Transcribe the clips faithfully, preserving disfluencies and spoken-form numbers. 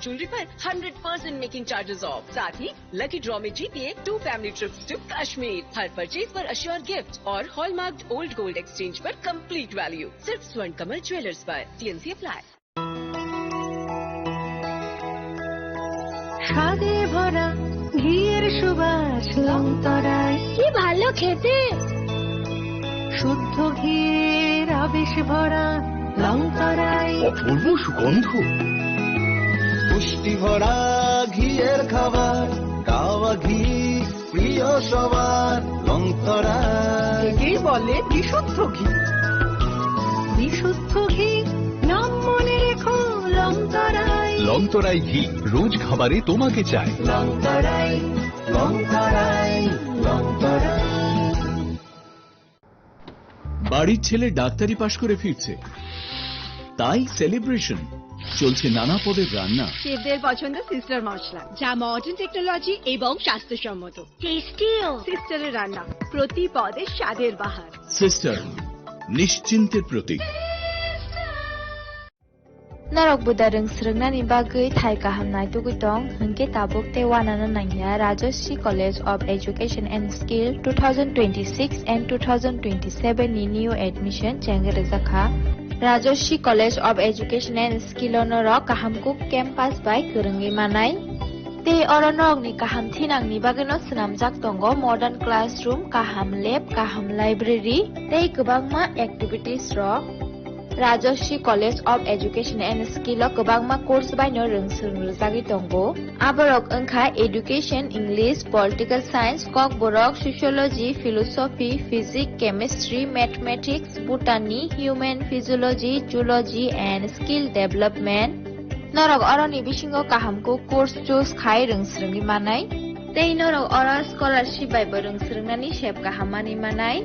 ज्वेलरी पर hundred percent making charges off. साथ ही लकी ड्रॉ में जीतिए two family trips to Kashmir. हर परचेज पर अश्योर गिफ्ट और हॉलमार्क्ड ओल्ड गोल्ड एक्सचेंज पर कंप्लीट वैल्यू। सिर्फ स्वर्ण कमल ज्वेलर्स पर। T and C apply. স্বাদে ভরা ঘিয়ের সুবাস লংতরাই। কি ভালো খেতে। শুদ্ধ ঘিয়ের আবেশ ভরা লংতরাই। অপূর্ব সুগন্ধ। পুষ্টি ভরা ঘিয়ের খাবার, গাওয়া ঘি প্রিয় সবার, লংতরাই। একেই বলে বিশুদ্ধ ঘি। বিশুদ্ধ ঘি, নাম মনে রেখো, লংতরাই। লংতরাই ঘি, রোজ খাবারে তোমাকে চাই। লংতরাই, লংতরাই, লংতরাই। বাড়ির ছেলে ডাক্তারি পাশ করে ফিরছে, তাই সেলিব্রেশন। চলছে নানা পদের রান্না। শেফদের পছন্দ সিস্টার মশলা, যা মডার্ন টেকনোলজি এবং স্বাস্থ্যসম্মত। টেস্টিও। সিস্টারের রান্না, প্রতি পদে স্বাদের বাহার। সিস্টার, নিশ্চিন্তের প্রতীক। Norok buda rwng swrwngnani bagwi thai kaham naitugwi tong, hwnkhe tabuk tei uanano nangya Rajashree College of Education and Skill two thousand twenty-six and two thousand twenty-seven ni new admission chengwi rwjakha. Rajashree College of Education and Skill o norok kaham kuk campus bai kwrwngwi manai. Tei oro norokni kaham thinangni bagwino swnamjak tongo modern classroom, kaham lab, kaham library tei kwbangma activities rok. Rajashree College of Education and Skill o kwbangma course baino rwng swrwng rwjagwi tongo. Aborok wngkha Education, English, Political Science, Kokborok, Sociology, Philosophy, Physics, Chemistry, Mathematics, Botany, Human Physiology, Zoology and Skill Development. Norok oroni bisingo kaham kuk course choose khai rwng swrwngwi manai. Tei norok oro scholarship bai bo rwng swrwngnani sep kaham manwi manai.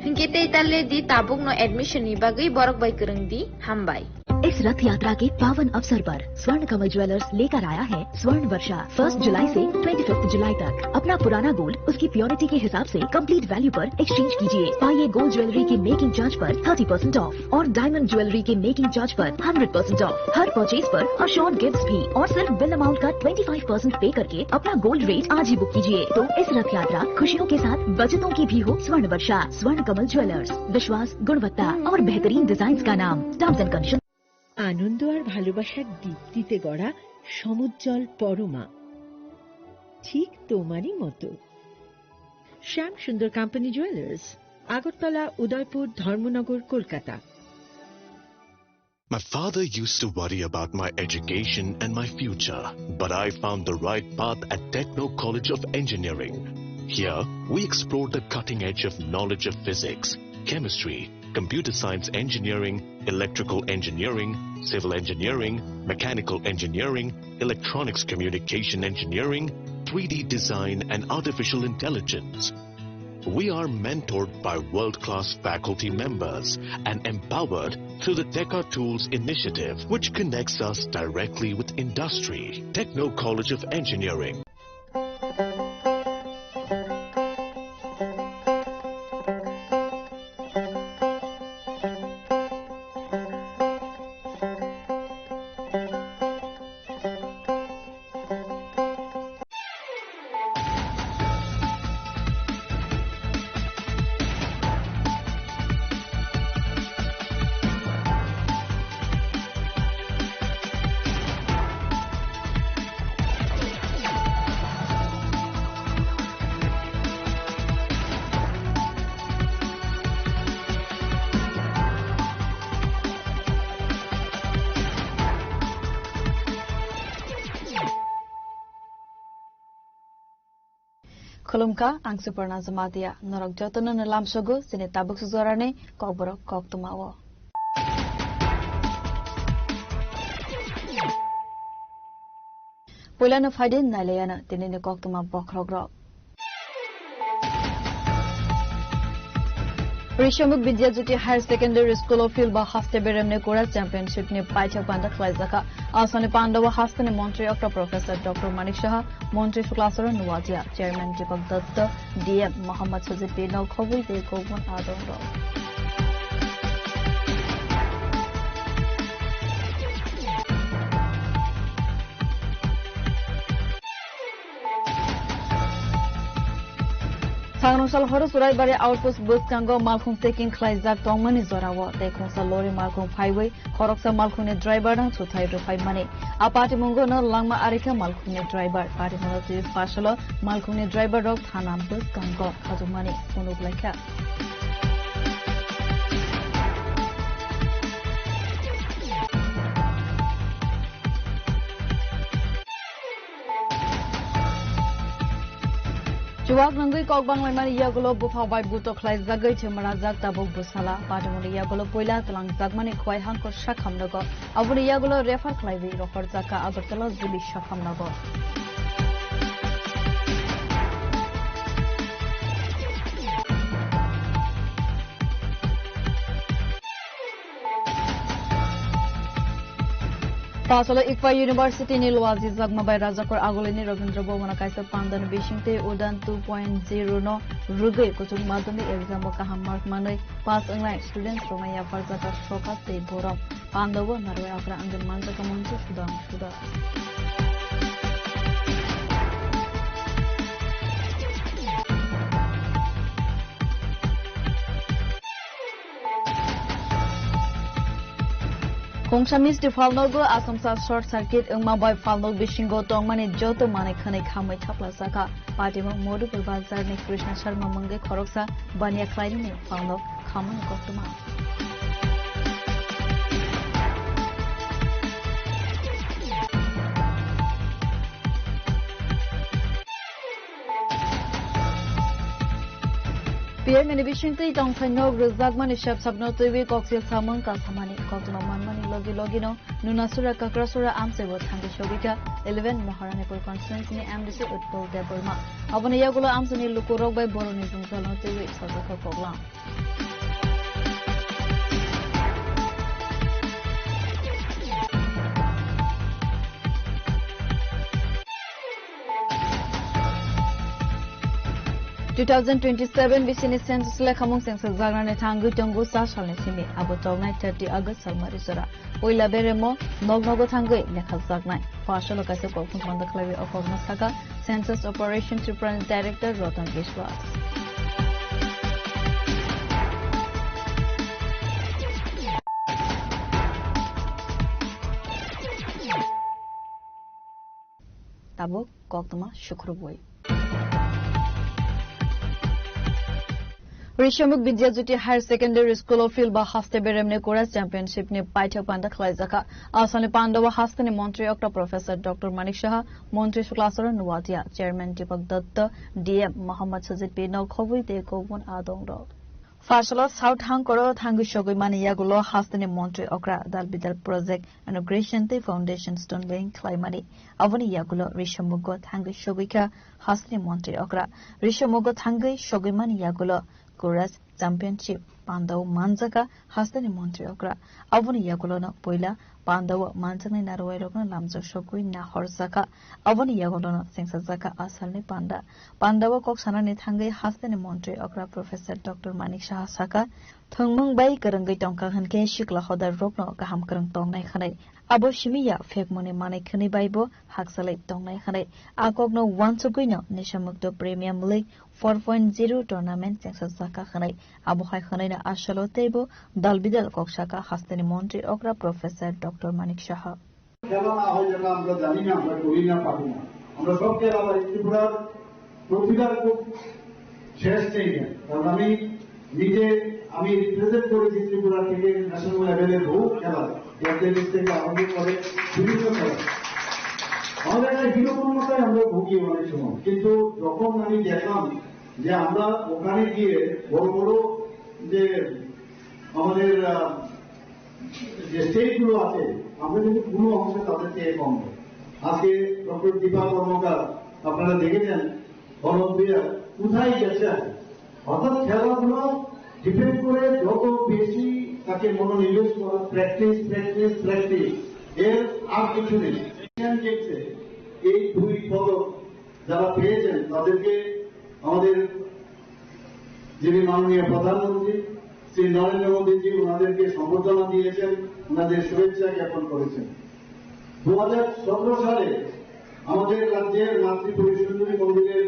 Hinkhe tei ta le di tabukno admission ni bagwi borok bai kwrwng di. Hambai. इस रथ यात्रा के पावन अवसर पर स्वर्ण कमल ज्वेलर्स लेकर आया है स्वर्ण वर्षा। फर्स्ट जुलाई से ट्वेंटी फिफ्थ जुलाई तक अपना पुराना गोल्ड उसकी प्योरिटी के हिसाब से कंप्लीट वैल्यू पर एक्सचेंज कीजिए। पाइए गोल्ड ज्वेलरी की मेकिंग चार्ज पर थर्टी परसेंट ऑफ और डायमंड ज्वेलरी के मेकिंग चार्ज पर hundred percent of. Her purchase पर अश्योर्ड गिफ्ट्स भी और सिर्फ बिल अमाउंट का ट्वेंटी फ़ाइव परसेंट पे करके अपना गोल्ड रेट आज ही बुक कीजिए। तो इस रथ यात्रा खुशियों के साथ बचतों की भी हो। स्वर्ण वर्षा, स्वर्ण कमल ज्वेलर्स, विश्वास, गुणवत्ता और बेहतरीन डिजाइन का नाम। Terms and condition. আনন্দ আর ভালোবাসার দীপ্তিতে গড়া সমুজ্জ্বল পরমা, ঠিক তোমারই মতো। শ্যাম সুন্দর কোম্পানি জুয়েলার্স, আগরতলা, উদয়পুর, ধর্মনগর, Kolkata. My father used to worry about my education and my future, but I found the right path at Techno College of Engineering. Here, we explore the cutting edge of knowledge of physics, chemistry, computer science engineering, electrical engineering, civil engineering, mechanical engineering, electronics communication engineering, three D design, and artificial intelligence. We are mentored by world-class faculty members and empowered through the Teka Tools initiative, which connects us directly with industry. Techno College of Engineering. Khulumkha, ang Suparna Jamatia. Norok jotono no lamsogo chini tabuk sujorani kokborok koktwmao. Puilano phaidi nailayano tinini koktwma bokhorokrok. Rishamuk Vidya Jyoti Higher Secondary School o field ba haste beremni kura championship ni paithak panda khlaijakha. Asani panda o hasteni montri okra Professor Doctor Manik Saha, montri Suklasoro Nuwatia, chairman Deepak Datta, D M Mohammad Sajid Bino, khobwi tei kokmon adongrok. Thangrungsal horo Churaibari outpost bwskango malkhung checking khlaijak tongmani jorao tei khungsa lori malkhung phaiwi khoroksa malkhungni driver no chuthai rwphaimani. A patimungo no langma arikha malkhungni driver. Patimungo twi pasalo malkhungni driver rok thana bwskango khajokmani phunuk laikha. Chuwak nungwi kok banglaimani yagulo bupha bai buto khlaijagwi thwima rajak tabuk bwsala. Patimoni yagulo puila twlangjakmani khwai hangkor sakhamnogo. Aboni yagulo refer khlaiwi rohorjakha Agartala Jili sakhamnogo. Pasalo Ikpa University ni luajijakma bai Rajakor Agulini Rabindra Bhavan o kaisa pandani bisingtwi Udan two point zero no rwgwi kuchuk madhyamik exam o kaham mark manwi pass wngnai students rokno yapharjak sokat tei borom. Pandao narwai okra wngwi manjakha Monju Sudam Suda. Khongsa misti phalnogo Asamsa short circuit wngma bai phalnog bisingo tongmani joto manwi khwnwi khamwi thaplajakha. Patimung Modupur Bazar ni Krishna Sharma mungwi khoroksa baniya khlainani phalnog khamani koktwma. P M ni bisingtwi tongthai nok rwjakmani sep sapno twiwi koksil samung kasamani koktwma manmani logi logino Nunasura Kakrasura amchaibo thangwi sogwikha eleven Maharanipur constituency ni M D C Utpal Debbarma. Aboni yagulo amchaini lukurok bai boroni jwngjalno twiwi sajakha koklam. Two thousand twenty-seven bisini census lekhamung chengsa jagnani thangwi tongo cha salni simi. Abo tongnai thirty August salmari jora. Puila beremo nog nogo thangwi lekha jaknai. Phasalo kaisa kokthum panda khlaiwi o kokno saka Census Operation Tripura ni Director Ratan Biswas. Tabuk koktwma sukrubwi. Rishamuk Vidya Jyoti Higher Secondary School o field ba haste beremni Kura Championship ni paithak panda khlaijakha. Asani panda o hasteni montri okra Professor Doctor Manik Saha, montri Suklasharan Noatia, Chairman Deepak Datta, D M Mohammad Sajid Pinal khobwi tei kubun adongrok. Phasalo South Hangkoro thangwi sogwi mani yagulo hasteni montri okra dal bidal project inauguration tei foundation stone laying khlaimani. Aboni yagulo Rishamugo thangwi sogwikha hasteni montri okra. Rishamugo thangwi sogwi mani yagulo Kuras Championship pandao manjaka hasteni montri okra. Aboni yagulono puila pandao manjaknai narwai rokno lamjak sogwi nahorjaka. Aboni yagulono chengsajakha asalni panda. Pandao kok sanani thangwi hasteni montri okra Professor Doctor Manik Saha saka, thwngmung bai kwrwngwi tongkha hwnkhe sikla hodar rokno kaham kwrwng tongnai khwnai. Abo simi ya phekmani manai khwnwi bai bo hakchalai tongnai khwnai. A kokno uansugwino Nisha Mukto Premium League four point zero tournament chengsajak kha khwnai. Abo hai khwnaino asalo teibo dal bidal kok saka hasteni montri okra Professor Doctor Manik Saha. খেলা না হয় যেটা আমরা জানি না, আমরা করি না, পারি না। আমরা সব খেলা পারি। ত্রিপুরার প্রতিভার খুব শেষ নেই। কারণ আমি নিজে, আমি রিপ্রেজেন্ট করেছি ত্রিপুরা থেকে ন্যাশনাল লেভেলে বহু খেলা, অ্যাথলেটিক্স থেকে আরম্ভ করে বিভিন্ন খেলা। আমাদের একটা হীনমন্যতায় আমরা ভুগি অনেক সময়, কিন্তু যখন আমি দেখলাম যে আমরা ওখানে গিয়ে বড় বড় যে আমাদের, আহ, যে স্টেটগুলো আছে, আমরা কিন্তু কোনো অংশে তাদের থেকে কম নই। আজকে ডক্টর দীপা কর্মকার আপনারা দেখেছেন, অলিম্পিয়ার কোথায় গেছে। অর্থাৎ খেলাধুলা ডিপেন্ড করে যত বেশি তাকে মনোনিবেশ করা, প্র্যাকটিস, প্র্যাকটিস, প্র্যাকটিস, এর আর কিছু নেই। এশিয়ান গেমসে এই দুই পদক যারা পেয়েছেন তাদেরকে আমাদের যিনি মাননীয় প্রধানমন্ত্রী শ্রী নরেন্দ্র মোদীজি ওনাদেরকে সম্বর্ধনা দিয়েছেন, ওনাদের শুভেচ্ছা জ্ঞাপন করেছেন। দু হাজার সতেরো সালে আমাদের রাজ্যের মাতৃ পরিসুন্দরী মন্দিরের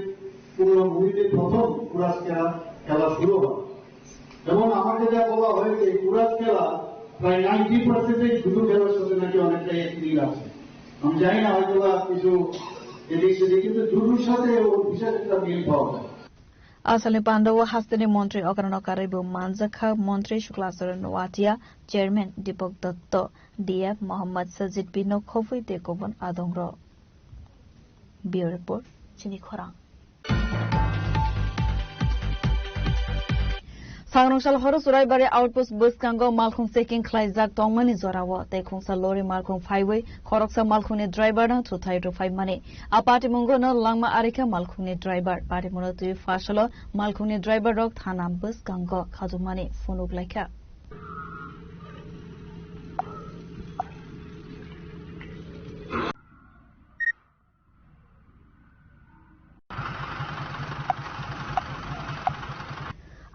পুরনো মুভিতে প্রথম কুরাস খেলা, খেলা শুরু হয়। এবং আমাকে যা বলা হয়েছে, এই কুরাস খেলা প্রায় নাইনটি পার্সেন্ট এই জুডো খেলার সাথে নাকি অনেকটাই এক মিল আছে। আমি জানি না, হয়তো বা কিছু এদিক সেদিক, কিন্তু জুডোর সাথে ওর বিশেষ একটা মিল পাওয়া যায়। Asalni pandao hasteni montri okrano karwi bo manjakha montri Suklasoro Noatia, chairman Deepak Dotto, D M Mohammad Sajid Bino khobwi tei kubun adongrok. Bureau Report, chini khorang. Sangrong sal horo Churaibari outpost bwskango malkhung checking khlaijak tongmani jorao tei khungsa lori malkhung phaiwi khoroksa malkhungni driver no thuthai rwphaimani. A patimungo no langma arikha malkhungni driver. Patimungo twi phasalo malkhungni driver rok thana bwskango khajokmani phunuk laikha.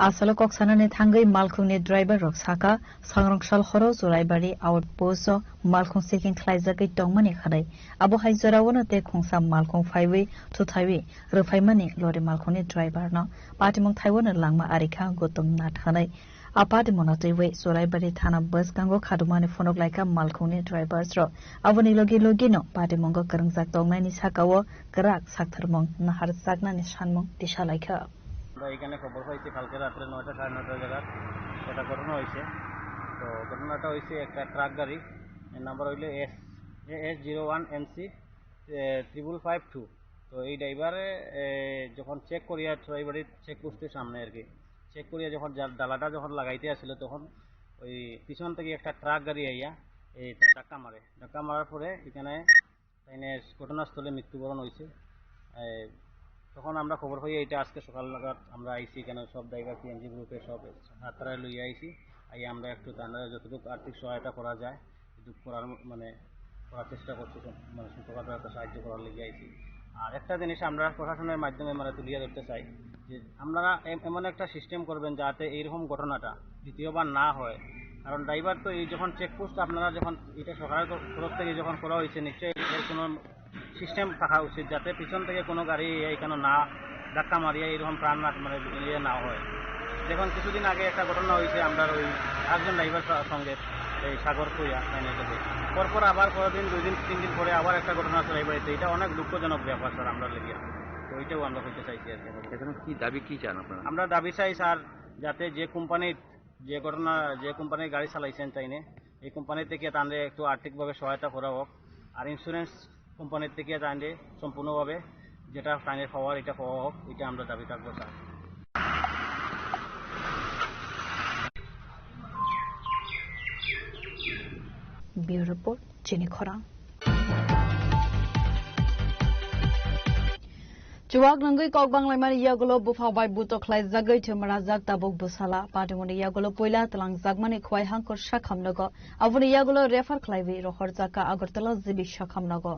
Asalo kok sanani thangwi malkhungni driver rok saka, sangrong sal horo Churaibari outpost o malkhung checking khlaijagwi tongmani khanai. Abo hai jorao no tei khungsa malkhung phaiwi thuthaiwi rwphaimani lori malkhungni driver no. Patimung thaiwano langma arikha Gautam Nath hinwi. A patimungo twiwi Churaibari thana bwskango khadumani phunuk laikha malkhungni drivers rok. Aboni logi logi no patimungo kwrwngjak tongnaini sakao kwrak saktharmung naharjaknani sanmung tisa laikha. আমরা এখানে খবর পাইছি কালকে রাত্রে নয়টা, সাড়ে নয়টা জায়গায় একটা ঘটনা হয়েছে। তো ঘটনাটা হয়েছে একটা ট্রাক গাড়ি, এর নাম্বার হইলো S, A S zero one M C triple five two. তো এই ড্রাইভারে, এ, যখন চেক করিয়া চুরাইবাড়ির চেকপোস্টের সামনে আর কি, চেক করিয়া যখন জা-, ডালাটা যখন লাগাইতে আসছিল, তখন ওই পিছন থেকে একটা ট্রাক গাড়ি আইয়া এই তার ধাক্কা মারে। ধাক্কা মারার পরে এখানে তাইনের ঘটনাস্থলে মৃত্যুবরণ হয়েছে। এ, তখন আমরা খবর পাই, এটা আজকে সকাল নাগাদ আমরা আইছি, এখানে সব ড্রাইভার পিএনজি গ্রুপের সব হাতরা লইয়া আইছি। আই আমরা একটু তাদের যতটুকু আর্থিক সহায়তা করা যায়, একটু করার ম-, মানে করার চেষ্টা করছি, সব মানে ছোটখাটো একটা সাহায্য করার লেগে আইছি। আর একটা জিনিস আমরা প্রশাসনের মাধ্যমে মানে তুলিয়ে ধরতে চাই যে আপনারা এম-, এমন একটা সিস্টেম করবেন যাতে এইরকম ঘটনাটা দ্বিতীয়বার না হয়। কারণ ড্রাইভার তো এই যখন চেকপোস্ট আপনারা যখন এটা সরকারের তরফ থেকে যখন করা হয়েছে, নিশ্চয়ই এর কোনো সিস্টেম থাকা উচিত যাতে পিছন থেকে কোনো গাড়ি এখানে না ধাক্কা মারিয়া এরকম প্রাণ না, মানে, ইয়ে না হয়। দেখুন, কিছুদিন আগে একটা ঘটনা হয়েছে, আমরা ওই একজন ড্রাইভার সা-, সঙ্গে এই সাগর কইয়া, মানে, এটাকে। পরপর আবার পরের দিন, দুই দিন, তিন দিন পরে আবার একটা ঘটনা চলে বাড়িতে। এটা অনেক দুঃখজনক ব্যাপার, স্যার, আমরা লেগে। তো ওইটাও আমরা হইতে চাইছি আর কি। এখন কি দাবি কি চান আপনারা? আমরা দাবি চাই, স্যার, যাতে যে কোম্পানির, যে ঘটনা, যে কোম্পানির গাড়ি চালাইছেন তাইনে, এই কোম্পানি থেকে তাদের একটু আর্থিকভাবে সহায়তা করা হোক। আর ইন্স্যুরেন্স কোম্পানির থেকে তাদের সম্পূর্ণভাবে যেটা তাদের পাওয়ার, এটা পাওয়া হোক, এটা আমরা দাবি রাখবো, sir. Bureau Report, Chini Khorang. Chuwak nangwi kok banglaimani yagulo bupha bai buto khlaijagwi thwmrajak tabuk bwsala. Patimungni yagulo puila twlangjakmani Khowai Hangkor sakhamnogo. Aboni yagulo refer khlaiwi rohorjakha Agartala G B sakhamnogo.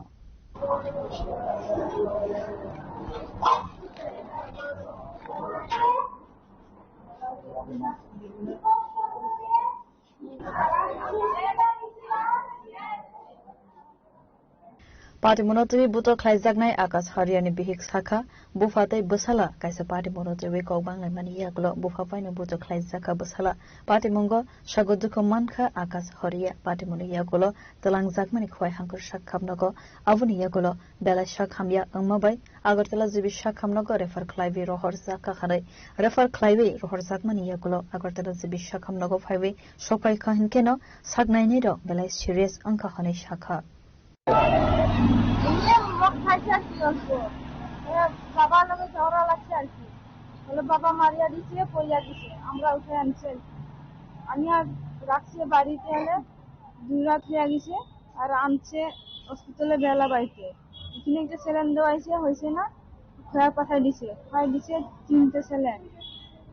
Patimungno twiwi buto khlaijaknai Akash Hariani bihik sakha, bupha tei bwsala kaisa patimungno twiwi kok banglaimani yagulo bupha phaino buto khlaijakha bwsala. Patimungo sago dukhu mankha Akash Haria. Patimungni yagulo twlangjakmani Khowai Hangkor sakhamnogo. Aboni yagulo belai sak hamya wngma bai Agartala G B sakhamnogo refer khlaiwi rohorjakha hinwi. Refer khlaiwi rohorjakmani yagulo Agartala G B sakhamnogo phaiwi sokphaikha hinkheno saknainirok belai serious wngkha hinwi sakha. এমনি মদ খাইছে আর কি অল্প। এ, বাবার লগে ঝগড়া লাগছে আর কি। বলে, "বাবা মারিয়া দিছে, পইয়া দিছে, আমরা উঠে আনছি আর কি।" আমি আর রাখছি বাড়িতে এনে দুই রাত হয়ে গেছে, আর আনছে হসপিটালে বেলা বাড়িতে। এখানে একটা স্যালাইন দেওয়া হয়েছে, হয়েছে না, খোয়া পাঠাই দিছে, খোয়া দিছে তিনটে স্যালাইন,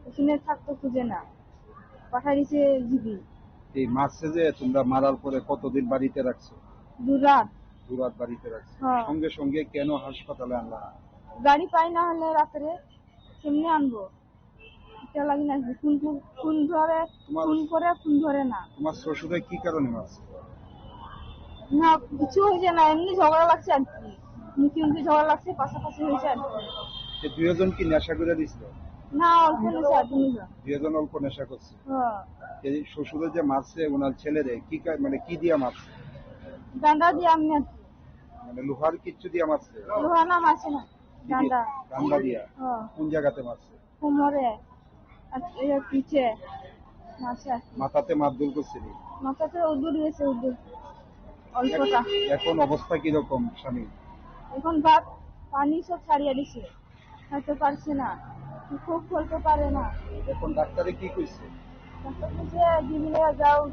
এখানে থাকতে খুঁজে না। পাঠাই দিছে জিবি। এই মারছে যে তোমরা মারার পরে কতদিন বাড়িতে রাখছো? দু রাত। দু রাত বাড়িতে রাখছো। হ্যাঁ। সঙ্গে সঙ্গে কেন হাসপাতালে আনলা না? গাড়ি পাই না হলে রাত্রে কেমনে আনবো? এটা লাগে না, ফোন, ফোন, ফোন ধরে, তোমার ফোন করে, ফোন ধরে না। তোমার শ্বশুরে কি কারণে মারছে? না, কিছু হয়েছে না, এমনি ঝগড়া লাগছে আর কি। মুখে মুখে ঝগড়া লাগছে, পাশাপাশি হয়েছে আর কি। সে দুইজন কি নেশা করে দিছিল? না, অল্প নেশা, দুইজন। দুইজন অল্প নেশা করছে। হ্যাঁ। এই শ্বশুরে যে মারছে ওনার ছেলেরে, কি কা-, মানে কি দিয়া মারছে? ডান্ডা দিয়ে আমি মারছি। মানে লোহার কিচ্ছু দিয়া মারছে? লোহা না, মারছে না। কি দিয়া? ডান্ডা। ডান্ডা দিয়া? হ্যাঁ। কোন জায়গাতে মারছে? কোমরে, আর এই পিছে মারছে আর কি। মাথাতে মারধর করছে নি? মাথাতে উদুর গেছে, উদুর। অল্পটা। এখন অবস্থা কিরকম স্বামী? এখন ভাত পানি সব ছাড়িয়ে দিছে, খাইতে পারছে না, খুব চলতে পারে না। এখন ডাক্তারে কি কইছে? ডাক্তার কইছে, "দিদিরা যাও,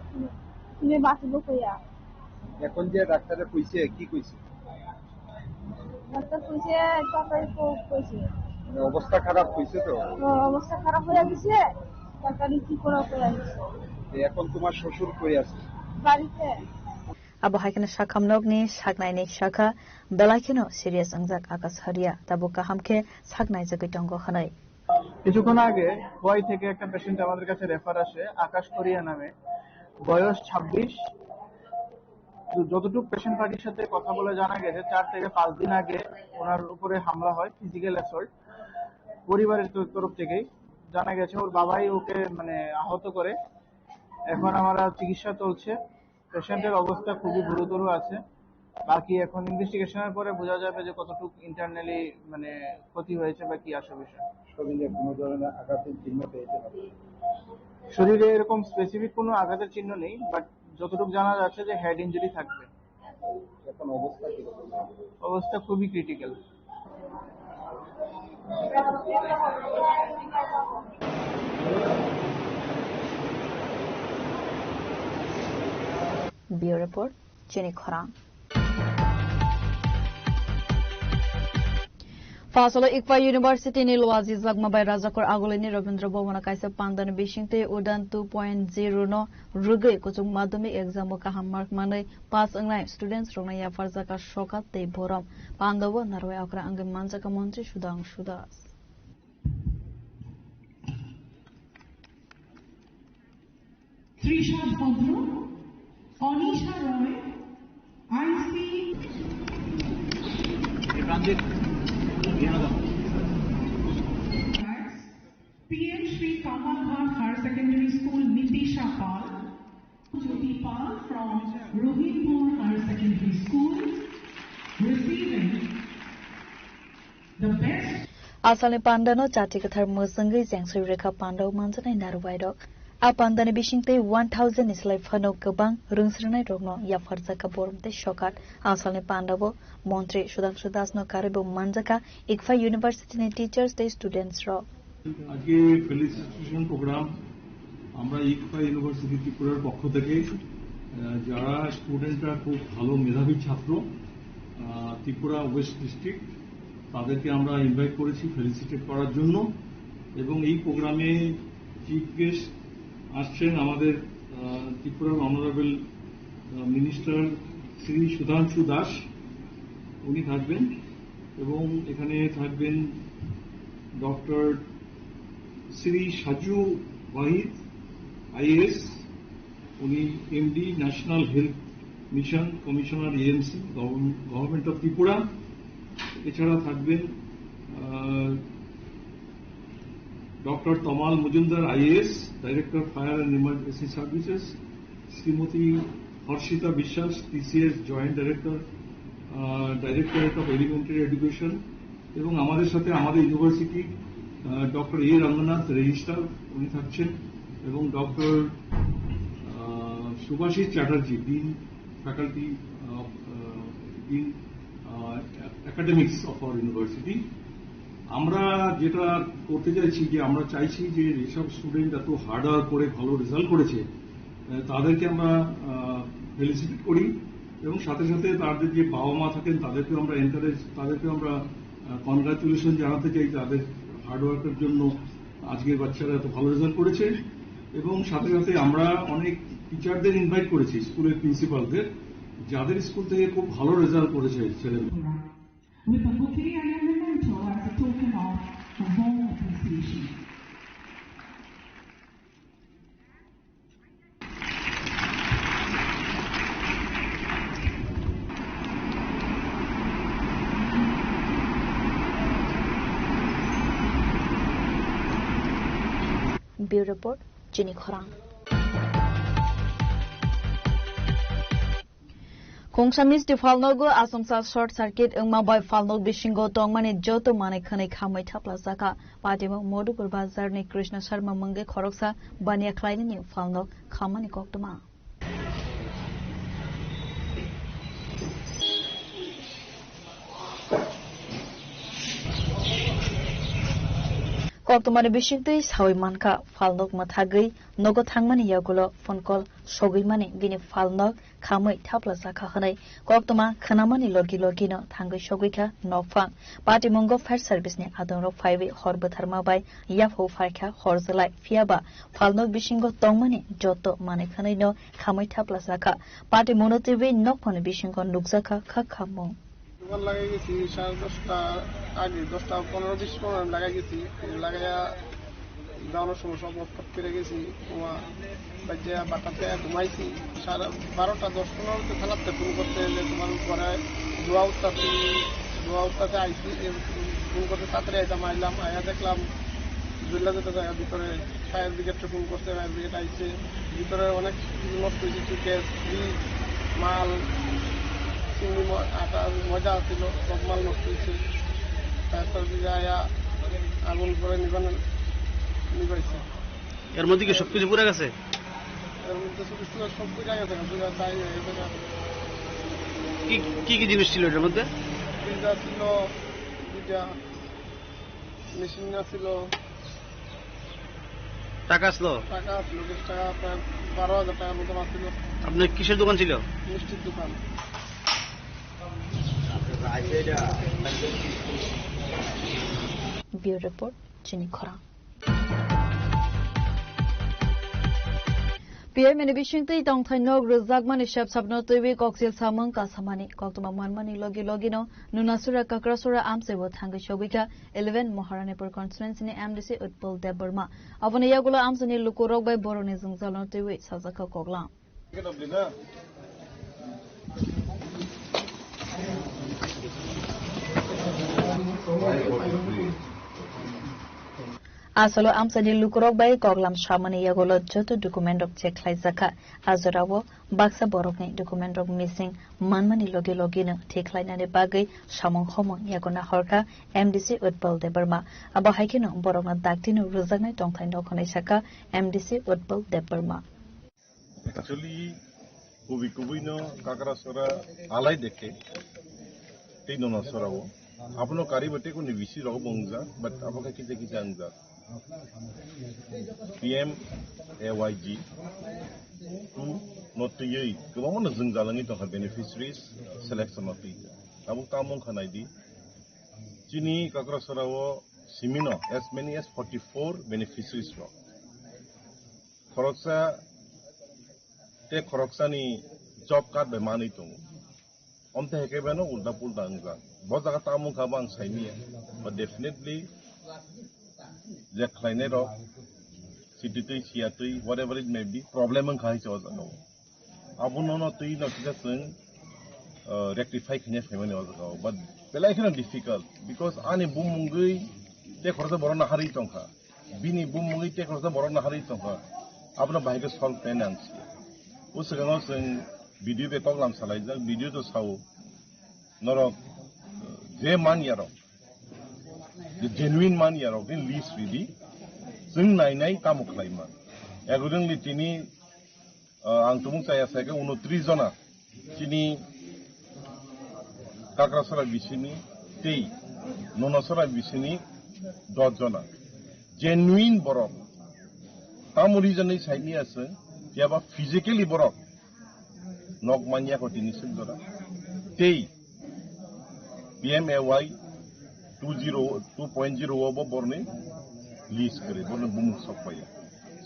তুমি বাঁচবো কইয়া।" এখন যে ডাক্তারে কইছে, কি কইছে? ডাক্তার কইছে, "তাড়াতাড়ি কো-, কইছে।" মানে অবস্থা খারাপ হইছে তো? তো অবস্থা খারাপ হয়ে গেছে, তাড়াতাড়ি কি করা হয়ে গেছে। তো এখন তোমার শ্বশুর কই আছে? বাড়িতে। Abo hai kheno sakhamnokni saknaini sakha belai kheno serious wngjak Akash Haria, tabuk kaham khe saknaijagwi tongo hwnwi. কিছুক্ষণ আগে খোয়াই থেকে একটা পেশেন্ট আমাদের কাছে রেফার আসে, আকাশ করিয়া নামে, বয়স ছাব্বিশ। তো যতটুকু পেশেন্ট পার্টির সাথে কথা বলে জানা গেছে, চার থেকে পাঁচ দিন আগে ওনার উপরে হামলা হয়, ফিজিক্যাল অ্যাসল্ট। পরিবারের তো-, তরফ থেকেই জানা গেছে ওর বাবাই ওকে, মানে, আহত করে। এখন আমরা চিকিৎসা চলছে, পেশেন্টের অবস্থা খুবই গুরুতর আছে। বাকি এখন ইনভেস্টিগেশনের পরে বোঝা যাবে যে কতটুকু ইন্টারনালি, মানে, ক্ষতি হয়েছে বা কি আসে বিষয়। শরীরে কোনো ধরনের আঘাতের চিহ্ন পেয়েছে না? শরীরে এরকম স্পেসিফিক কোনো আঘাতের চিহ্ন নেই, বাট যতটুকু জানা যাচ্ছে যে হেড ইনজুরি থাকবে। এখন অবস্থা কিরকম? অবস্থা খুবই critical. Bureau Report, Chini Khorang. Phasalo Ikphai University ni luajijakma bai Rajakhor Agulini Rabindra Bhavan o kaisa pandani bisingtwi Udan two point zero no rwgwi kuchuk madhyamik exam o kaham mark manwi pass wngnai students rokno yapharjakha sokat tei borom. Pandao narwai okra wngwi manjakha Montri Sudhangshu Das. Trisha Bhadra, Anisha Roy, আইসি। PM Shri Kamalghat higher secondary school, Nitisha Pal, Jyoti Pal from Rahimpur higher secondary school, receiving the best. Asalni pandano chati kwthar mwswngwi Jengsoi Rekha pandao manjaknai narwai rok. A pandani bisingtwi one thousand ni slai phano kwbang rwngsrwngnai rokno yapharjakha borom tei sokat. Asalni pandao Montri Sudhangshu Das no karwibo manjakha Ikphai University ni teachers tei students rok. আজকে felicitation programme আমরা ইকফা ইউনিভার্সিটি ত্রিপুরার পক্ষ থেকে, আহ, যারা স্টুডেন্টরা খুব ভালো মেধাবী ছাত্র, আহ, ত্রিপুরা ওয়েস্ট ডিস্ট্রিক্ট, তাদেরকে আমরা ইনভাইট করেছি ফেলিসিটেট করার জন্য। এবং এই প্রোগ্রামে চিফ গেস্ট আসছেন আমাদের, আহ, ত্রিপুরার অনারেবল, আহ, মিনিস্টার শ্রী সুধাংশু দাস, উনি থাকবেন। এবং এখানে থাকবেন ডক্টর শ্রী সাজু ওয়াহিদ, আইএএস, উনি MD, national health mission, commissioner AMC, govern-, government of Tripura. এছাড়া থাকবেন, আহ, doctor Tamal Majumdar, IAS, director fire and emergency services, Shrimati Harshita Biswas, TCS, joint director, আহ, ডাইরেক্টরেট অফ এলিমেন্টারি এডুকেশন, এবং আমাদের সাথে আমাদের ইউনিভার্সিটির, আহ, ডক্টর এ রঙ্গনাথ, রেজিস্ট্রার, উনি থাকছেন, এবং ডক্টর, আহ, সুভাষিস চ্যাটার্জি, ডিন ফ্যাকাল্টি, আহ, আহ, ডিন, আহ, একাডেমিক্স অফ আওয়ার ইউনিভার্সিটি। আমরা যেটা করতে চাইছি যে আমরা চাইছি যে যেসব স্টুডেন্ট এত হার্ড ওয়ার্ক করে ভালো রেজাল্ট করেছে, আহ, তাদেরকে আমরা, আহ, ফেলিসিটেট করি এবং সাথে সাথে তাদের যে বাবা মা থাকেন তাদেরকেও আমরা এনকারেজ, তাদেরকেও আমরা, আহ, কনগ্রাচুলেশন জানাতে চাই তাদের হার্ড ওয়ার্কের জন্য। আজকের বাচ্চারা এত ভালো রেজাল্ট করেছে এবং সাথে সাথে আমরা অনেক টিচারদের ইনভাইট করেছি, স্কুলের প্রিন্সিপালদের, যাদের স্কুল থেকে খুব ভালো রেজাল্ট করেছে ছেলেমেয়েরা। With a bouquet and a memento as a token of warm appreciation. Bureau Report, Chini Khorang. Khungsa misti phalnogo achomsa short circuit wngma bai phalnok bisingo tongmani joto manwi khwnwi khamwi thaplajakha. Patimung Madhupur Bazar ni Krishna Sharma mungwi khoroksa baniya khlainani phalnok khammani koktwma. Koktwmani bisingtwi sawi mankha, phalnok mwthagwi nogo thangmani yagulo phone call sogwi mani bini phalnok khamwi thaplajakha hwnwi koktwma khwnamani logi logino thangwi sogwikha nokphang. Patimungo fire service ni adongrok phaiwi hor bwtharma bai yaphao phaikha hor jwlai, phiyaba phalnok bisingo tongmani joto manwi khwnwino khamwi thaplajakha. Patimungno twiwi nokphangni bisingo nukjakha kha khammung. দোকান লাগাই গেছি সাড়ে দশটা আগে, দশটা পনেরো বিশ পনেরো আমি লাগাই গেছি। লাগাইয়া যাওয়ানোর সময় সব অফ করে গেছি। তোমার বাজে বারোটাতে ঘুমাইছি। সাড়ে বারোটা দশ পনেরোতে থানাতে ফোন করতে যে তোমার ঘরে ধোয়া উঠতেছে, ধোয়া উঠতেছে আইসি, এ ফোন করতে তাড়াতাড়ি আইতাম, আইলাম, আইয়া দেখলাম জুল্লা যেতে জায়গা ভিতরে ফায়ার ব্রিগেডকে ফোন করতে, ফায়ার ব্রিগেড আইছে। ভিতরে অনেক কিছু নষ্ট হয়েছে, সুটকেস, ফ্রিজ, মাল, চিংড়ি, ম-, আটা, ময়দা ছিল, সব মাল নষ্ট হয়েছে। ফায়ার সার্ভিস আয়া আগুন পরে নিবানো, নিবাইছে। এর মধ্যে কি সবকিছু পুড়ে গেছে? এর মধ্যে সব কিছু, সব পুড়ে গেছে, পুরো ছাই হয়ে গেছে। কি, কি কি জিনিস ছিল এটার মধ্যে? ফ্রিজার ছিল দুইটা, মেশিন ছিল। টাকা আসলো? টাকা আসলো, বিশ টাকা, প্রায় বারো হাজার টাকার মতো আসছিল। আপনার কিসের দোকান ছিল? মিষ্টির দোকান। Bureau Report, Chini Khorang. P M ni bisingtwi tongthai nok rwjakmani sep sapno twiwi koksil samung kasamani koktwma manmani logi logino Nunasura Kakrasura amchaibo thangwi sogwikha eleven Maharanipur constituency ni M D C Utpal Debbarma. Aboni yagulo amchaini lukurok bai borokni jwngjalno twiwi sajakha koklam. Asalo amchaini lukurok bai koklam samani yagulo joto document rok check khlaijakha. A jorao baksa borokni document rok missing manmani logi logino thik khlainani bagwi samung homung yago nahorkha M D C Utpal Debbarma. Abo hai kheno borokno daktino rwjaknai tongthai nok hwnwi sakha M D C Utpal Debbarma. Actually, kubui kubui no Kakrasora alai dekhe, tei Nunasora o. Abono kariba tei kuni bisi rok bo wngjak, but abo khe kisa kisa wngjak. P M A Y G two no twiwi kwbangma no jwngjal wngwi tongkha beneficiaries selection no twi. Tabuk tamo wngkha naidi, chini Kakrasora o simino as many as forty-four beneficiaries rok. Khoroksa tei khoroksani job card bai manwi tongo. Omte hai khe beno ulta pulta wngjak. Bo jaga tamo wngkha bo ang saimanya. But definitely je khlainai rok sititwi siyatwi whatever it may be problem wngkha hai se o jaga o. Abono no twi no kisa chwng, uh, rectify khaina phaimani o jaga o. But belai kheno difficult because ani bumungwi tei khoroksa borok naharwi tongkha. Bini bumungwi tei khoroksa borok naharwi tongkha. Abono bahai khe solve khlaina ang siya. O swkango chwng video bai koklam salaijak, video to sao. Norok, uh, je manya rok, je genuine manya rok ni list ridi. Chwng nai nai tamo khlaima. Accordingly tini, uh, ang tumung chaya sai khe unotris jona. Chini Kakrasora bisini tei Nunasora bisini dos jona. Genuine borok. Tamo reason ni saimanya se, phiyaba physically borok nok manya ko tini sik jora. Tei P M A Y two zero, two point zero o bo borni list kwrwi, borni bumung sok paiya.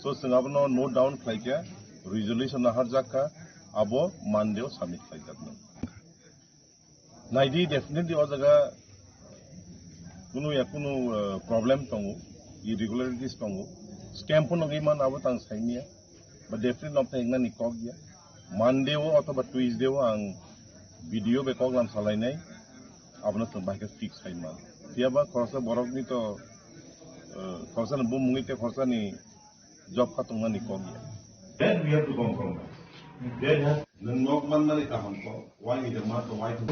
So, chwng abono note down khlai kha, resolution naharjak kha, abo Monday o submit khlaijaknai. Naidi, definitely o jaga kunu ya kunu, eh, problem tongo, irregularities tongo, scam phano wngwi mano abo tang saimanya, but definitely nokthai wngnani kok ya. Monday o othoba Tuesday o ang video bai koklam salainai, abono chwng bahai khe fix khai man. Phiyaba khoroksa borokni to, eh, khoroksani bumungwi tei khoroksani Job kha tongmani kok ya. Then we have to compromise. Then has Nwng nok manmani kaham kok, why we the must, why to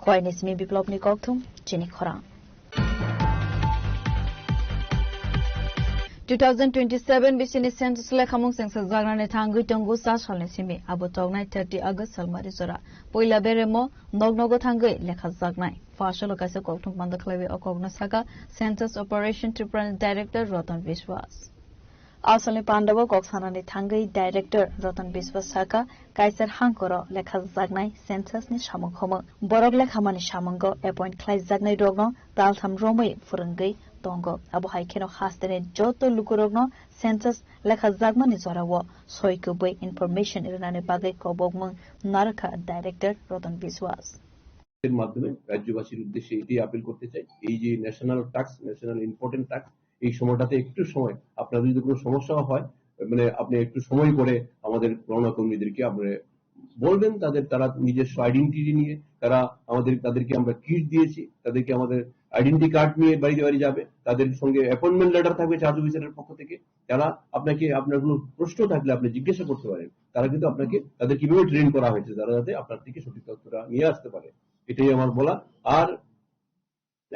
Khwai ni simi Biplop ni kokthum, chini khorang. Two thousand twenty-seven bisini census lekhamung chengsa jagnani thangwi tongo sa salni simi, abo tongnai thirty August salmari jora. Poila beremo nok nogo thangwi lekha jagnai. Phasalo kaisa kokthum panda khlaiwi o kokno saka Census Operation Tripura ni Director Ratan Biswas. Asalni pandao kok sanani thangwi Director Ratan Biswas saka, kaisar hangkoro lekha jaknai census ni samung khomo. Borok lekhamani samungo appoint khlai jaknai rokno taltham romwi phwrwngwi tongo. Abo hai kheno hasteni joto lukurokno census lekha jakmani jorao soi kubui information rinani bagwi kobokmung narwkha Director Ratan Biswas. এর মাধ্যমে রাজ্যবাসীর উদ্দেশ্যে এটাই আপিল করতে চাই, এই যে national task, national important task, এই সময়টাতে একটু সময় আপনার যদি কোনো সমস্যা হয়, মানে, আপনি একটু সময় করে আমাদের গণনা কর্মীদেরকে আপনি বলবেন, তাদের, তারা নিজস্ব আইডেন্টিটি নিয়ে তারা আমাদের, তাদেরকে আমরা কিট দিয়েছি, তাদেরকে আমাদের আইডেন্টি কার্ড নিয়ে বাড়িতে বাড়ি যাবে, তাদের সঙ্গে অ্যাপয়েন্টমেন্ট লেটার থাকবে চার্জ অফিসারের পক্ষ থেকে। তারা আপনাকে, আপনার কোনো প্রশ্ন থাকলে আপনি জিজ্ঞাসা করতে পারেন, তারা কিন্তু আপনাকে, তাদের কিভাবে ট্রেন করা হয়েছে, তারা যাতে আপনার থেকে সঠিক তথ্যটা নিয়ে আসতে পারে। এটাই আমার বলা। আর,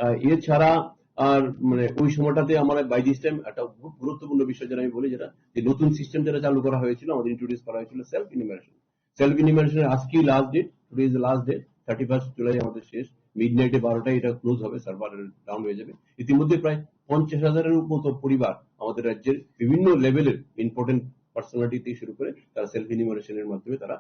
আহ, এছাড়া আর, মানে, ওই সময়টাতে আমরা বাই দিস টাইম একটা খুব গুরুত্বপূর্ণ বিষয় যেটা আমি বলি, যেটা যে নতুন সিস্টেম যেটা চালু করা হয়েছিল, আমাদের ইন্ট্রোডিউস করা হয়েছিল সেলফ ইনুমারেশন। সেলফ ইনুমারেশনের আজকেই last date, today is last date, thirty first July আমাদের শেষ। মিড নাইটে বারোটায় এটা ক্লোজ হবে, সার্ভার ডাউন হয়ে যাবে। ইতিমধ্যে প্রায় পঞ্চাশ হাজারের মতো পরিবার আমাদের রাজ্যের বিভিন্ন লেভেলের ইম্পর্টেন্ট পার্সোনালিটি থেকে শুরু করে তারা সেলফ ইনুমারেশনের মাধ্যমে তারা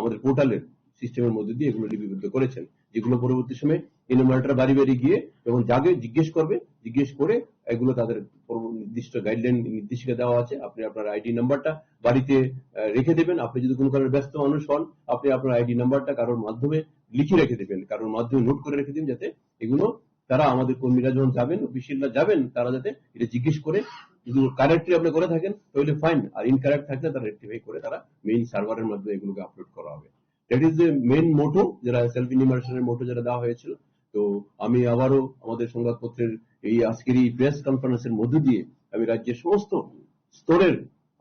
আমাদের পোর্টালের সিস্টেমের মধ্যে দিয়ে এগুলো লিপিবদ্ধ করেছেন, যেগুলো পরবর্তী সময়ে ইনুমারেটর বাড়ি বাড়ি গিয়ে যখন যাবে জিজ্ঞেস করবে, জিজ্ঞেস করে এগুলো তাদের পরব-, নির্দিষ্ট গাইডলাইন, নির্দেশিকা দেওয়া আছে। আপনি আপনার আইডি নাম্বারটা বাড়িতে, আহ, রেখে দেবেন। আপনি যদি কোনো কারণে ব্যস্ত মানুষ হন, আপনি আপনার আইডি নাম্বারটা কারোর মাধ্যমে লিখে রেখে দেবেন, কারোর মাধ্যমে নোট করে রেখে দিন, যাতে এগুলো তারা আমাদের কর্মীরা যখন যাবেন, অফিসিয়ালরা যাবেন, তারা যাতে এটা জিজ্ঞেস করে, যদি কারেক্টলি আপনি করে থাকেন তাহলে ফাইন, আর ইনকারেক্ট থাকলে তারা রেকটিফাই করে তারা মেইন সার্ভারের মাধ্যমে এগুলোকে আপলোড করা হবে। দ্যাট ইজ দ্য মেইন মোটো, যেটা সেলফ ইনুমারেশনের মোটো যেটা দেওয়া হয়েছিল। তো আমি আবারও আমাদের সংবাদপত্রের এই আজকের এই প্রেস কনফারেন্সের মধ্য দিয়ে আমি রাজ্যের সমস্ত স্তরের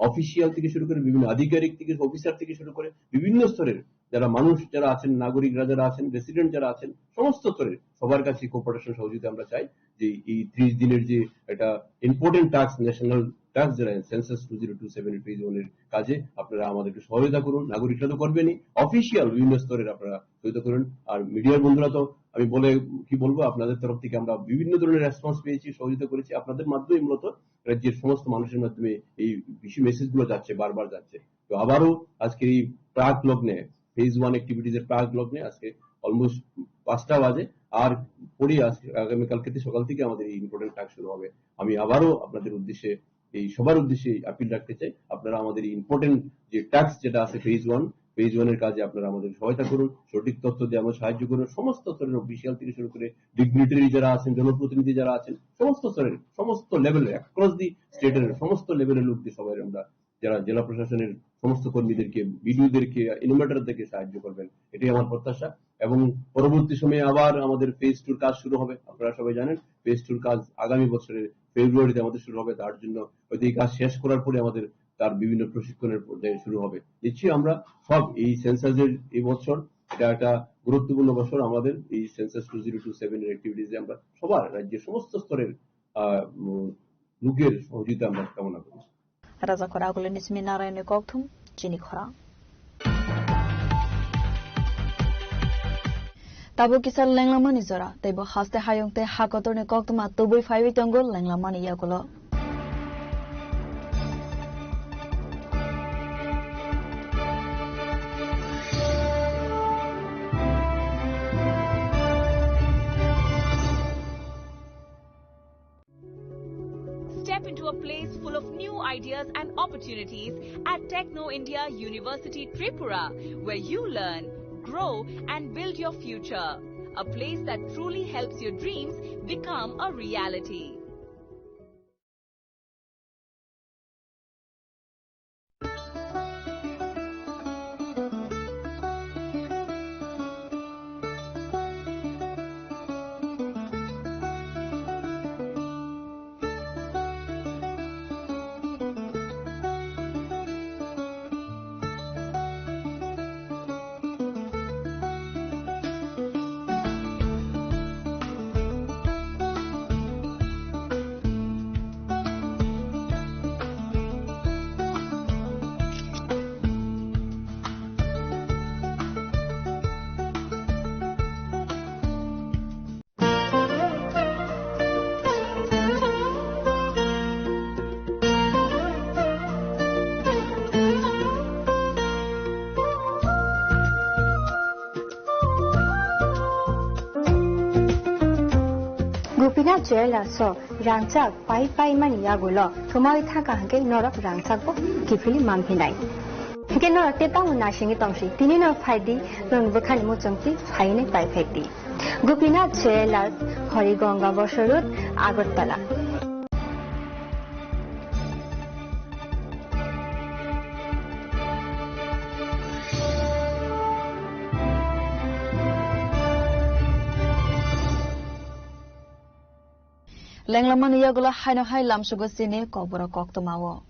অফিসিয়াল থেকে শুরু করে, বিভিন্ন আধিকারিক থেকে, অফিসার থেকে শুরু করে বিভিন্ন স্তরের যারা মানুষ যারা আছেন, নাগরিকরা যারা আছেন, রেসিডেন্ট যারা আছেন, সমস্ত স্তরের সবার কাছে কোঅপারেশন সহযোগিতা আমরা চাই যে এই ত্রিশ দিনের যে একটা ইম্পর্টেন্ট টাস্ক, ন্যাশনাল টাস্ক যেটা census two zero two seven phase one এর কাজে আপনারা আমাদেরকে সহযোগিতা করুন। নাগরিকরা তো করবেনই, অফিসিয়াল বিভিন্ন স্তরের আপনারা সহযোগিতা করুন। আর মিডিয়ার বন্ধুরা তো আমি বলে কি বলবো, আপনাদের তরফ থেকে আমরা বিভিন্ন ধরনের রেসপন্স পেয়েছি, সহযোগিতা করেছি। আপনাদের মাধ্যমে মূলত রাজ্যের সমস্ত মানুষের মাধ্যমে এই বেশি মেসেজগুলো যাচ্ছে, বারবার যাচ্ছে। তো আবারও আজকে এই প্রাক লগ্নে, ফেজ ওয়ান অ্যাক্টিভিটিজ এর প্রাক লগ্নে আজকে অলমোস্ট পাঁচটা বাজে। আর পরে আজকে, আগামীকালকে সকাল থেকে আমাদের এই ইম্পর্টেন্ট টাস্ক শুরু হবে। আমি আবারও আপনাদের উদ্দেশ্যে, এই সবার উদ্দেশ্যে আপিল রাখতে চাই, আপনারা আমাদের এই ইম্পর্টেন্ট যে টাস্ক যেটা আছে ফেজ ওয়ান, ফেজ ওয়ান এর কাজে আপনারা আমাদের সহায়তা করুন, সঠিক তথ্য দিয়ে আমাদের সাহায্য করুন। সমস্ত স্তরের অফিসিয়াল থেকে শুরু করে ডিগনিটারি যারা আছেন, জনপ্রতিনিধি যারা আছেন, সমস্ত স্তরের, সমস্ত লেভেলে, অ্যাক্রস দি স্টেটের সমস্ত লেভেলের লোকদের সবাই আমরা, যারা জেলা প্রশাসনের সমস্ত কর্মীদেরকে, বিডিওদেরকে, এনুমারেটরদেরকে সাহায্য করবেন, এটাই আমার প্রত্যাশা। এবং পরবর্তী সময়ে আবার আমাদের ফেজ টুর কাজ শুরু হবে। আপনারা সবাই জানেন, ফেজ টুর কাজ আগামী বছরের ফেব্রুয়ারিতে আমাদের শুরু হবে। তার জন্য হয়তো এই কাজ শেষ করার পরে আমাদের তার বিভিন্ন প্রশিক্ষণের পর্যায়ে শুরু হবে। নিশ্চয়ই আমরা সব এই সেন্সাসের এই বছর, এটা একটা গুরুত্বপূর্ণ বছর। আমাদের এই census two zero two seven এর অ্যাক্টিভিটিজে আমরা সবার, রাজ্যের সমস্ত স্তরের, আহ, উম, লোকের সহযোগিতা আমরা কামনা করি। Raja Khora Agulini simi Narayan ni kokthum, chini khorang. Tabuk kisa lenglamani jora, teibo haste hayung tei hakotorni koktwma tubui phaiwi tongo lenglamani yagulo. Step into a place full of new ideas and opportunities at Techno India University Tripura, where you learn, grow, and build your future. A place that truly helps your dreams become a reality. Gopinath Jewellers o rangchak pai pai mani yagulo thumawi thangkha hwnkhe norok rangchakbo kiphilwi manphinai. Hwnkhe norok tei tamo naisingwi tongsi, tini no phaidi, norokni bwkhani muchungtwi phainai paiphaidi. Gopinath Jewellers, Harigonga Bosor Road, Agartala. Lenglamani yagulo haino hai lamsugo chini kokborok koktwmao.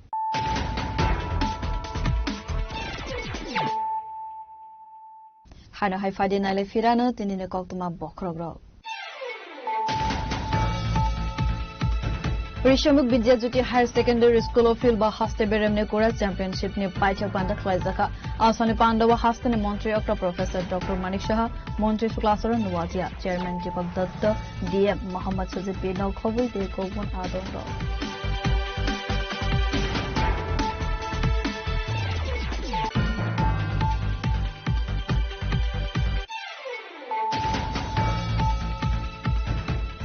Haino hai phaidi naile phirano tinini koktwma bokhorokrok. Rishamuk Vidya Jyoti Higher Secondary School o field ba haste beremni kura championship ni paithak panda khlaijakha. Asoni panda o haste ni montri okra Professor Doctor Manik Saha, montri Suklasharan Noatia, chairman Deepak Datta, D M Mohammad Sajid Bino khobwi tei kobun adongrok.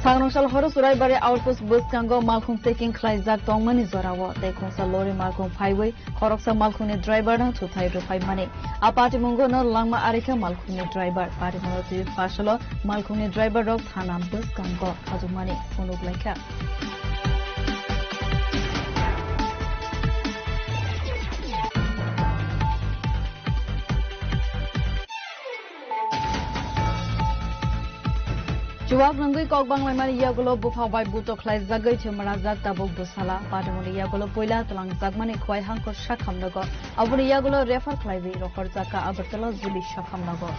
Sangrong sal horo Churaibari outpost bwskango malkhung checking khlaijak tongmani jorao tei khungsa lori malkhung phaiwi khoroksa malkhungni driver no thuthai rwphaimani. A patimungo no langma arikha malkhungni driver. Patimungo twi phasalo malkhungni driver rok thana bwskango khajokmani phunuk laikha. Chuwak rwngwi kok banglaimani yagulo bupha bai buto khlaijagwi thwimajak tabuk bwsala. Patimoni yagulo puila twlangjakmani Khowai Hangkor sakhamnogo. Aboni yagulo refer khlaiwi rohorjakha Agartala Juli sakhamnogo.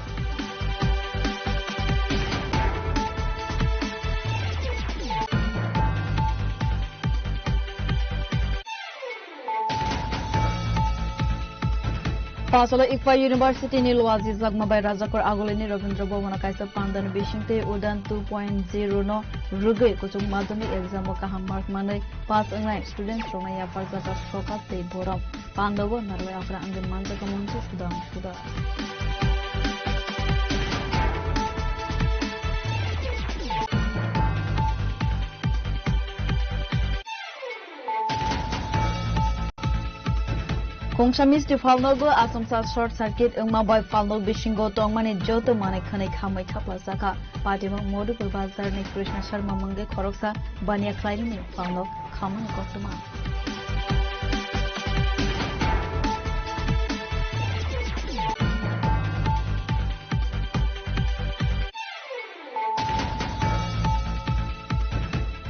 Phasalo Ikpa University ni luaji jakma bai Rajakor Agulini Rabindra Bhavan o kaisa pandani bisingtwi Udan two point zero no rwgwi kuchuk madhyamik exam o kaham mark manwi pass wngnai students rokno yapharjak sokat tei borom. Pandago narwai okra wngwi manjak montri Sudam Suda. Khungsa misti phalnogo achomsa short circuit wngma bai phalnog bisingo tongmani joto manwi khwnwi khamwi thaplajakha. Patimung Modupur bazarni Krishna Sharma mungwi khoroksa baniya khlainani phalnog khamani koktwma.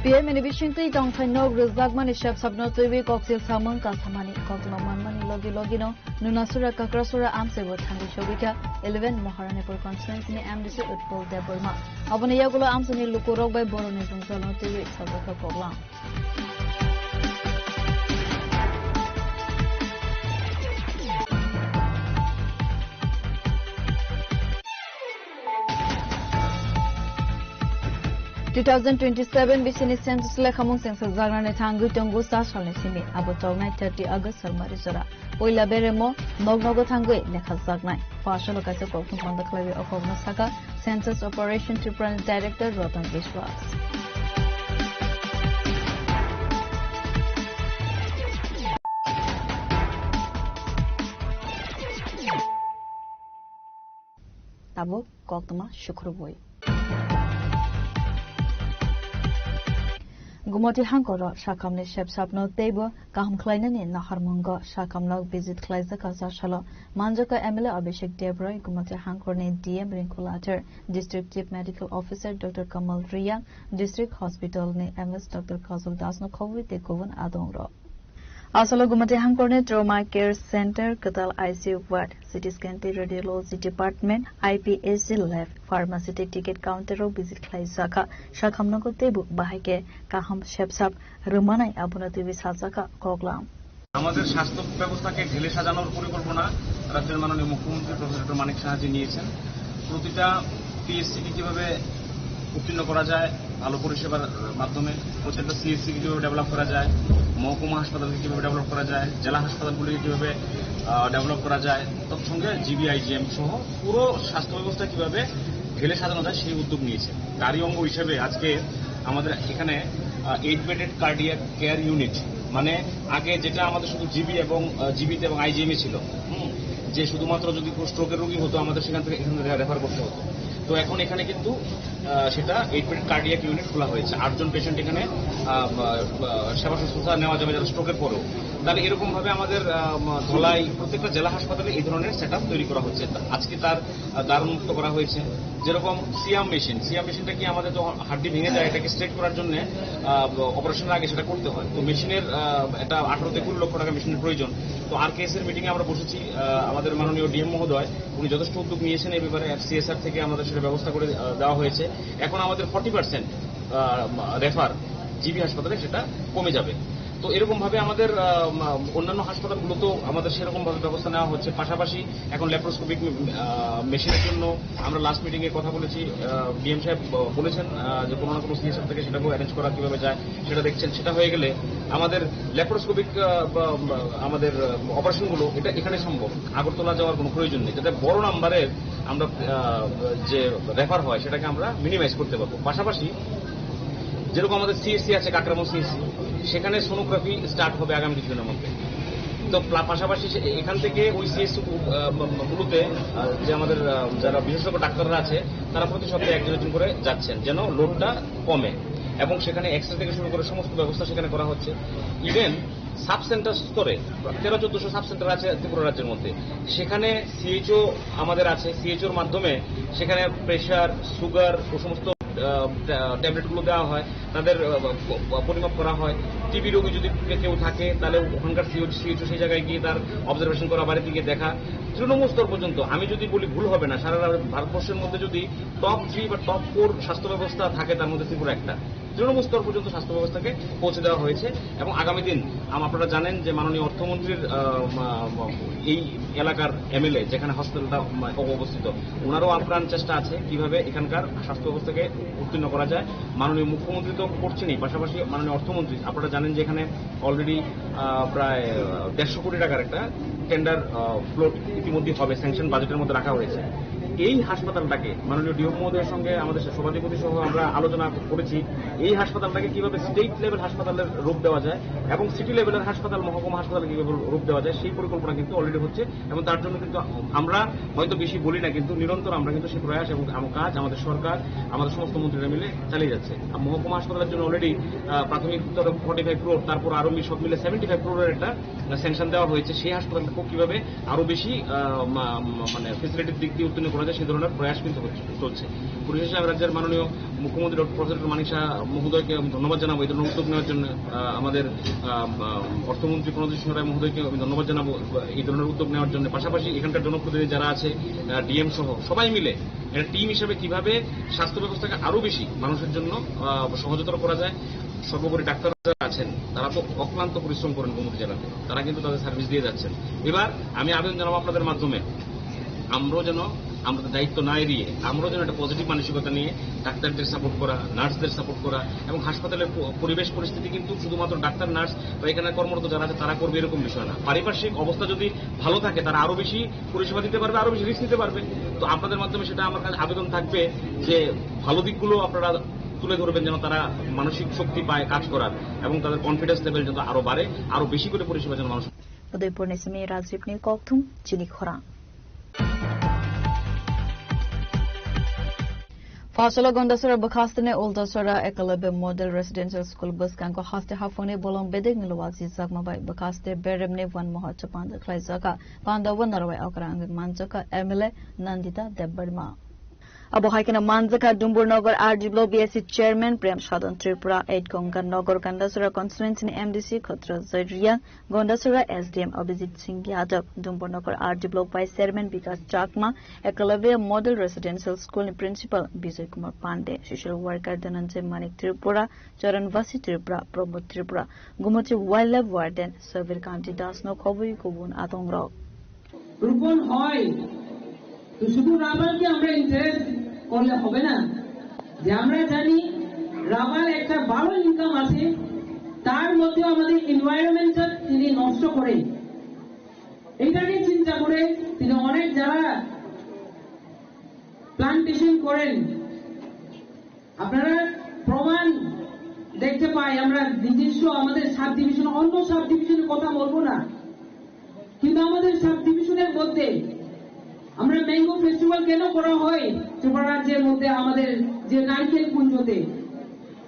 P M ni bisingtwi tongthai nok rwjakmani sep sapno twiwi koksil samung kasamani koktwma manmani logi logino Nunasura Kakrasura amchaibo thangwi sogwikha eleven Maharanipur constituency ni M D C Utpal Debbarma. Aboni yagulo amchaini lukurok bai borokni jwngjalno twiwi sajakha koklam. Two thousand twenty-seven bisini census lekhamung chengsa jagnani thangwi tongo sa salni simi, abo choknai thirty August salmari jora. Puila beremo nog nogo thangwi lekha jaknai. Phasalo kaisa kokthum panda khlaiwi o kokno sakha Census Operation Tripura ni Director Ratan Biswas. Tabuk koktwma sukrubwi. Gumoti hangkoro sakhamni sepsapno teibo kaham khlainani naharmungo sakhamno visit khlaijak a chasalo manjaka M L A Abhishek Debroy, Gumoti hangkorni D M Rinku Lathar, District Chief Medical Officer Doctor Kamal Riyang, District Hospital ni M S Doctor Kajal Das no khobwi tei kubun adongrok. Asalo Gumati hangkorni Trauma Care Center, kwtal I C U ward, C T scan tei Radiology Department, I P A C lab, pharmacy tei ticket counter o visit khlai jakha. Sakhamno teibo bahai khe kaham sepsap rwmanai abono twiwi sajakha koklam. আমাদের স্বাস্থ্য ব্যবস্থাকে ঢেলে সাজানোর পরিকল্পনা রাজ্যের মাননীয় মুখ্যমন্ত্রী professor doctor মানিক সাহাজি নিয়েছেন। প্রতিটা পিএসসি কে কিভাবে উত্তীর্ণ করা যায় ভালো পরিষেবার মাধ্যমে, প্রত্যেকটা সিএসসি কে কিভাবে ডেভেলপ করা যায়, মহকুমা হাসপাতালকে কিভাবে ডেভেলপ করা যায়, জেলা হাসপাতালগুলিকে কিভাবে, আহ, ডেভেলপ করা যায়, তৎসঙ্গে জিবি আইজিএম সহ পুরো স্বাস্থ্য ব্যবস্থা কিভাবে ঢেলে সাজানো যায় সেই উদ্যোগ নিয়েছে। তারই অঙ্গ হিসেবে আজকে আমাদের এখানে eight bedded cardiac care unit, মানে আগে যেটা আমাদের শুধু জিবি এবং জিবিতে এবং আইজিএমে ছিল, হুম, যে শুধুমাত্র যদি কোনো স্ট্রোকের রোগী হতো, আমাদের সেখান থেকে এখানে রেফার করতে হতো। তো এখন এখানে কিন্তু আহ, সেটা এইট বেডেড কার্ডিয়াক ইউনিট খোলা হয়েছে। আটজন পেশেন্ট এখানে আহ, আহ, সেবা শুশ্রূষা নেওয়া যাবে, যারা স্ট্রোকের পরেও। তাহলে এরকম ভাবে আমাদের আহ, ধলাই প্রত্যেকটা জেলা হাসপাতালে এই ধরনের সেট আপ তৈরি করা হচ্ছে। আজকে তার আহ, দ্বার উন্মুক্ত করা হয়েছে। যেরকম সিয়াম মেশিন, সিয়াম মেশিনটা কি আমাদের যখন হাড্ডি ভেঙে যায়, এটাকে স্ট্রেট করার জন্য অপারেশনের আগে সেটা করতে হয়। তো মেশিনের আহ, এটা আঠারো থেকে কুড়ি লক্ষ টাকা মেশিনের প্রয়োজন। তো আরকেএস এর মিটিং এ আমরা বসেছি, আহ, আমাদের মাননীয় ডিএম মহোদয়, উনি যথেষ্ট উদ্যোগ নিয়েছেন এই ব্যাপারে। সিএসআর থেকে আমাদের সেটা ব্যবস্থা করে আহ, দেওয়া হয়েছে। এখন আমাদের ফর্টি পার্সেন্ট রেফার জিবি হাসপাতালে সেটা কমে যাবে। তো এরকম ভাবে আমাদের আহ, মা- অন্যান্য হাসপাতালগুলোতেও আমাদের সেরকম ভাবে ব্যবস্থা নেওয়া হচ্ছে। পাশাপাশি এখন ল্যাপ্রোস্কোপিক মেশিনের জন্য আমরা লাস্ট মিটিং এ কথা বলেছি, ডিএম সাহেব ব- বলেছেন আহ, যে কোনো না কোনো সিএসআর থেকে সেটাকেও অ্যারেঞ্জ করা কিভাবে যায় সেটা দেখছেন। সেটা হয়ে গেলে আমাদের ল্যাপ্রোস্কোপিক আমাদের অপারেশনগুলো এটা এখানে সম্ভব, আগরতলা যাওয়ার কোনো প্রয়োজন নেই, যাতে বড় নাম্বারের আমরা আহ, যে রেফার হয় সেটাকে আমরা মিনিমাইজ করতে পারবো। পাশাপাশি যেরকম আমাদের সিএসসি আছে, কাকরামন সিএসসি, সেখানে সোনোগ্রাফি স্টার্ট হবে আগামী কিছুদিনের মধ্যে। তো প্লা- পাশাপাশি সে- এখান থেকে ওই সিএসসি গুলোতে আহ, যে আমাদের আহ, যারা বিশেষজ্ঞ ডাক্তাররা আছে, তারা প্রতি সপ্তাহে একজন একজন করে যাচ্ছেন, যেন লোডটা কমে। এবং সেখানে এক্সরে থেকে শুরু করে সমস্ত ব্যবস্থা সেখানে করা হচ্ছে। ইভেন সাব সেন্টার স্তরে তেরো চোদ্দশো সাব সেন্টার আছে ত্রিপুরা রাজ্যের মধ্যে, সেখানে সিএইচও আমাদের আছে। সিএইচওর মাধ্যমে সেখানে প্রেশার, সুগার, ও সমস্ত ট্যাবলেটগুলো দেওয়া হয়, তাদের আহ, প- পরিমাপ করা হয়। টিবি রোগী যদি কেউ থাকে, তাহলে ওখানকার সিএইচও সেই জায়গায় গিয়ে তার অবজারভেশন করা, বাড়িতে গিয়ে দেখা। তৃণমূল স্তর পর্যন্ত, আমি যদি বলি ভুল হবে না, সারা ভারতবর্ষের মধ্যে যদি টপ থ্রি বা টপ ফোর স্বাস্থ্য ব্যবস্থা থাকে, তার মধ্যে ত্রিপুরা একটা। তৃণমূল স্তর পর্যন্ত স্বাস্থ্য ব্যবস্থাকে পৌঁছে দেওয়া হয়েছে। এবং আগামী দিন আম- আপনারা জানেন যে মাননীয় অর্থমন্ত্রীর আহ, মা- মা- এই এলাকার এমএলএ, যেখানে হসপিটালটা মা- অবস্থিত, ওনারও আপ্রাণ চেষ্টা আছে কিভাবে এখানকার স্বাস্থ্য ব্যবস্থাকে উত্তীর্ণ করা যায়। মাননীয় মুখ্যমন্ত্রী তো করছেনই, পাশাপাশি মাননীয় অর্থমন্ত্রী, আপনারা জানেন যে এখানে অলরেডি প্রায় আহ, দেড়শো কোটি টাকার একটা টেন্ডার ফ্লোট ইতিমধ্যেই হবে, স্যাংশন বাজেটের মধ্যে রাখা হয়েছে। এই হাসপাতালটাকে মাননীয় ডিএম মহোদয়ের সঙ্গে আমাদের সভাধিপতি সহ আমরা আলোচনা করেছি, এই হাসপাতালটাকে কিভাবে স্টেট লেভেল হাসপাতালের রূপ দেওয়া যায় এবং সিটি লেভেলের হাসপাতাল, মহকুমা হাসপাতাল কিভাবে রূপ দেওয়া যায়, সেই পরিকল্পনা কিন্তু অলরেডি হচ্ছে। এবং তার জন্য কিন্তু আমরা হয়তো বেশি বলি না, কিন্তু নিরন্তর আমরা কিন্তু সেই প্রয়াস এবং আম- কাজ আমাদের সরকার, আমাদের সমস্ত মন্ত্রীরা মিলে চালিয়ে যাচ্ছে। আর মহকুমা হাসপাতালের জন্য অলরেডি প্রাথমিক তরফ ফর্টি ফাইভ ক্রোড, তারপর আরো মি- সব মিলে সেভেন্টি ফাইভ ক্রোডের একটা স্যাংশন দেওয়া হয়েছে। সেই হাসপাতালটাকে কিভাবে আরো বেশি আহ, মা- মা- মানে ফেসিলিটির দিক দিয়ে উত্তীর্ণ করা যায়, সেই ধরনের প্রয়াস কিন্তু হচ্ছে, চলছে। পরিশেষে আমি রাজ্যের মাননীয় মুখ্যমন্ত্রী ডক্টর প্রফেসর ডক্টর মানিক সাহা মহোদয়কে আমি ধন্যবাদ জানাবো এই ধরনের উদ্যোগ নেওয়ার জন্য। আহ, আমাদের আহ, আহ, অর্থমন্ত্রী প্রণজিৎ সিংহ রায় মহোদয়কে আমি ধন্যবাদ জানাবো এই ধরনের উদ্যোগ নেওয়ার জন্য। পাশাপাশি এখানকার জনপ্রতিনিধি যারা আছে, ডিএম সহ সবাই মিলে একটা টিম হিসেবে কিভাবে স্বাস্থ্য ব্যবস্থাকে আরো বেশি মানুষের জন্য আহ, সহজতর করা যায়। সর্বোপরি ডাক্তাররা যারা আছেন, তারা তো অক্লান্ত পরিশ্রম করেন গোমতী জেলাতে, তারা কিন্তু তাদের সার্ভিস দিয়ে যাচ্ছেন। এবার আমি আবেদন জানাবো আপনাদের মাধ্যমে, আমরাও যেন আমাদের দায়িত্ব না এড়িয়ে আমরাও যেন একটা পজিটিভ মানসিকতা নিয়ে ডাক্তারদের সাপোর্ট করা, নার্সদের সাপোর্ট করা। এবং হাসপাতালের প- পরিবেশ পরিস্থিতি কিন্তু শুধুমাত্র ডাক্তার, নার্স বা এখানে কর্মরত যারা আছে তারা করবে এরকম বিষয় না। পারিপার্শ্বিক অবস্থা যদি ভালো থাকে, তারা আরো বেশি পরিষেবা দিতে পারবে, আরো বেশি রিস্ক নিতে পারবে। তো আপনাদের মাধ্যমে সেটা আমার কাছে আবেদন থাকবে যে ভালো দিকগুলো আপনারা তুলে ধরবেন, যেন তারা মানসিক শক্তি পায় কাজ করার এবং তাদের কনফিডেন্স লেভেল যাতে আরো বাড়ে, আরো বেশি করে পরিষেবা যেন মানুষ Udaipurni simi Rajibni kokthum chini khorang. Fasalo Gondasora bwkhasteni Ultasora Eklavya Model Residential School bwskango haste haphangni bolong bedekni luwak sijakma bai bwkhaste beremni wanmoha chapanda khlaijaka. Pandao narwai okra wngwi manjaka M L A Nandita Debbarma. Abo hai kheno manjakha Dumburnagar R D Block B S C Chairman Prem Sadhan Tripura, eight Ganga Nagar Gandasora Constituency ni M D C Khatrajai Riang, Gandasora S D M Abhijit Singh Yadav, Dumburnagar R D Block Vice Chairman Bikas Chakma, Eklavya Model Residential School ni Principal Bijoy Kumar Pandey, Social Worker Dhananjay Manik Tripura, Charanvasi Tripura, Pramod Tripura, Gumuchi Wildlife Warden Sabir Kanti Das no khobwi kubun atongrok. রোপণ হয়, তো শুধু রাবারকে আমরা ইন্টারেস্ট করলে হবে না, যে আমরা জানি রাবার একটা ভালো ইনকাম আছে, তার মধ্যে আমাদের এনভায়রনমেন্টটা তিনি নষ্ট করেন। এটাকে চিন্তা করে তিনি অনেক যারা প্লান্টেশন করেন, আপনারা প্রমাণ দেখতে পাই আমরা নিজস্ব আমাদের সাব ডিভিশন, অন্য সাব ডিভিশনের কথা বলবো না, কিন্তু আমাদের সাব ডিভিশনের মধ্যে আমরা ম্যাঙ্গো ফেস্টিভ্যাল কেন করা হয় ত্রিপুরা রাজ্যের মধ্যে, আমাদের যে নারকেল কুঞ্জতে,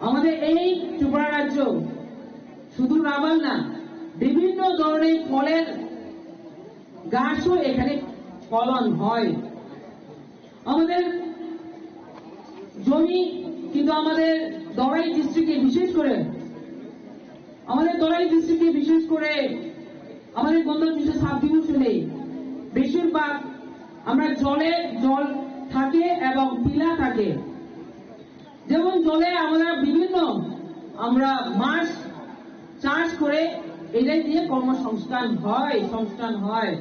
আমাদের এই ত্রিপুরা রাজ্য শুধু রাবার না, বিভিন্ন ধরনের ফলের গাছও এখানে ফলন হয়। আমাদের জমি কিন্তু আমাদের তরাই ডিস্ট্রিক্টে বিশেষ করে, আমাদের তরাই ডিস্ট্রিক্টে বিশেষ করে আমাদের গন্ধ কিছু সাব ডিভিশনে বেশিরভাগ আমরা জলে, জল থাকে এবং টিলা থাকে। যেমন জলে আমরা বিভিন্ন, আমরা মাছ চাষ করে এটাই দিয়ে কর্মসংস্থান হয়, সংস্থান হয়।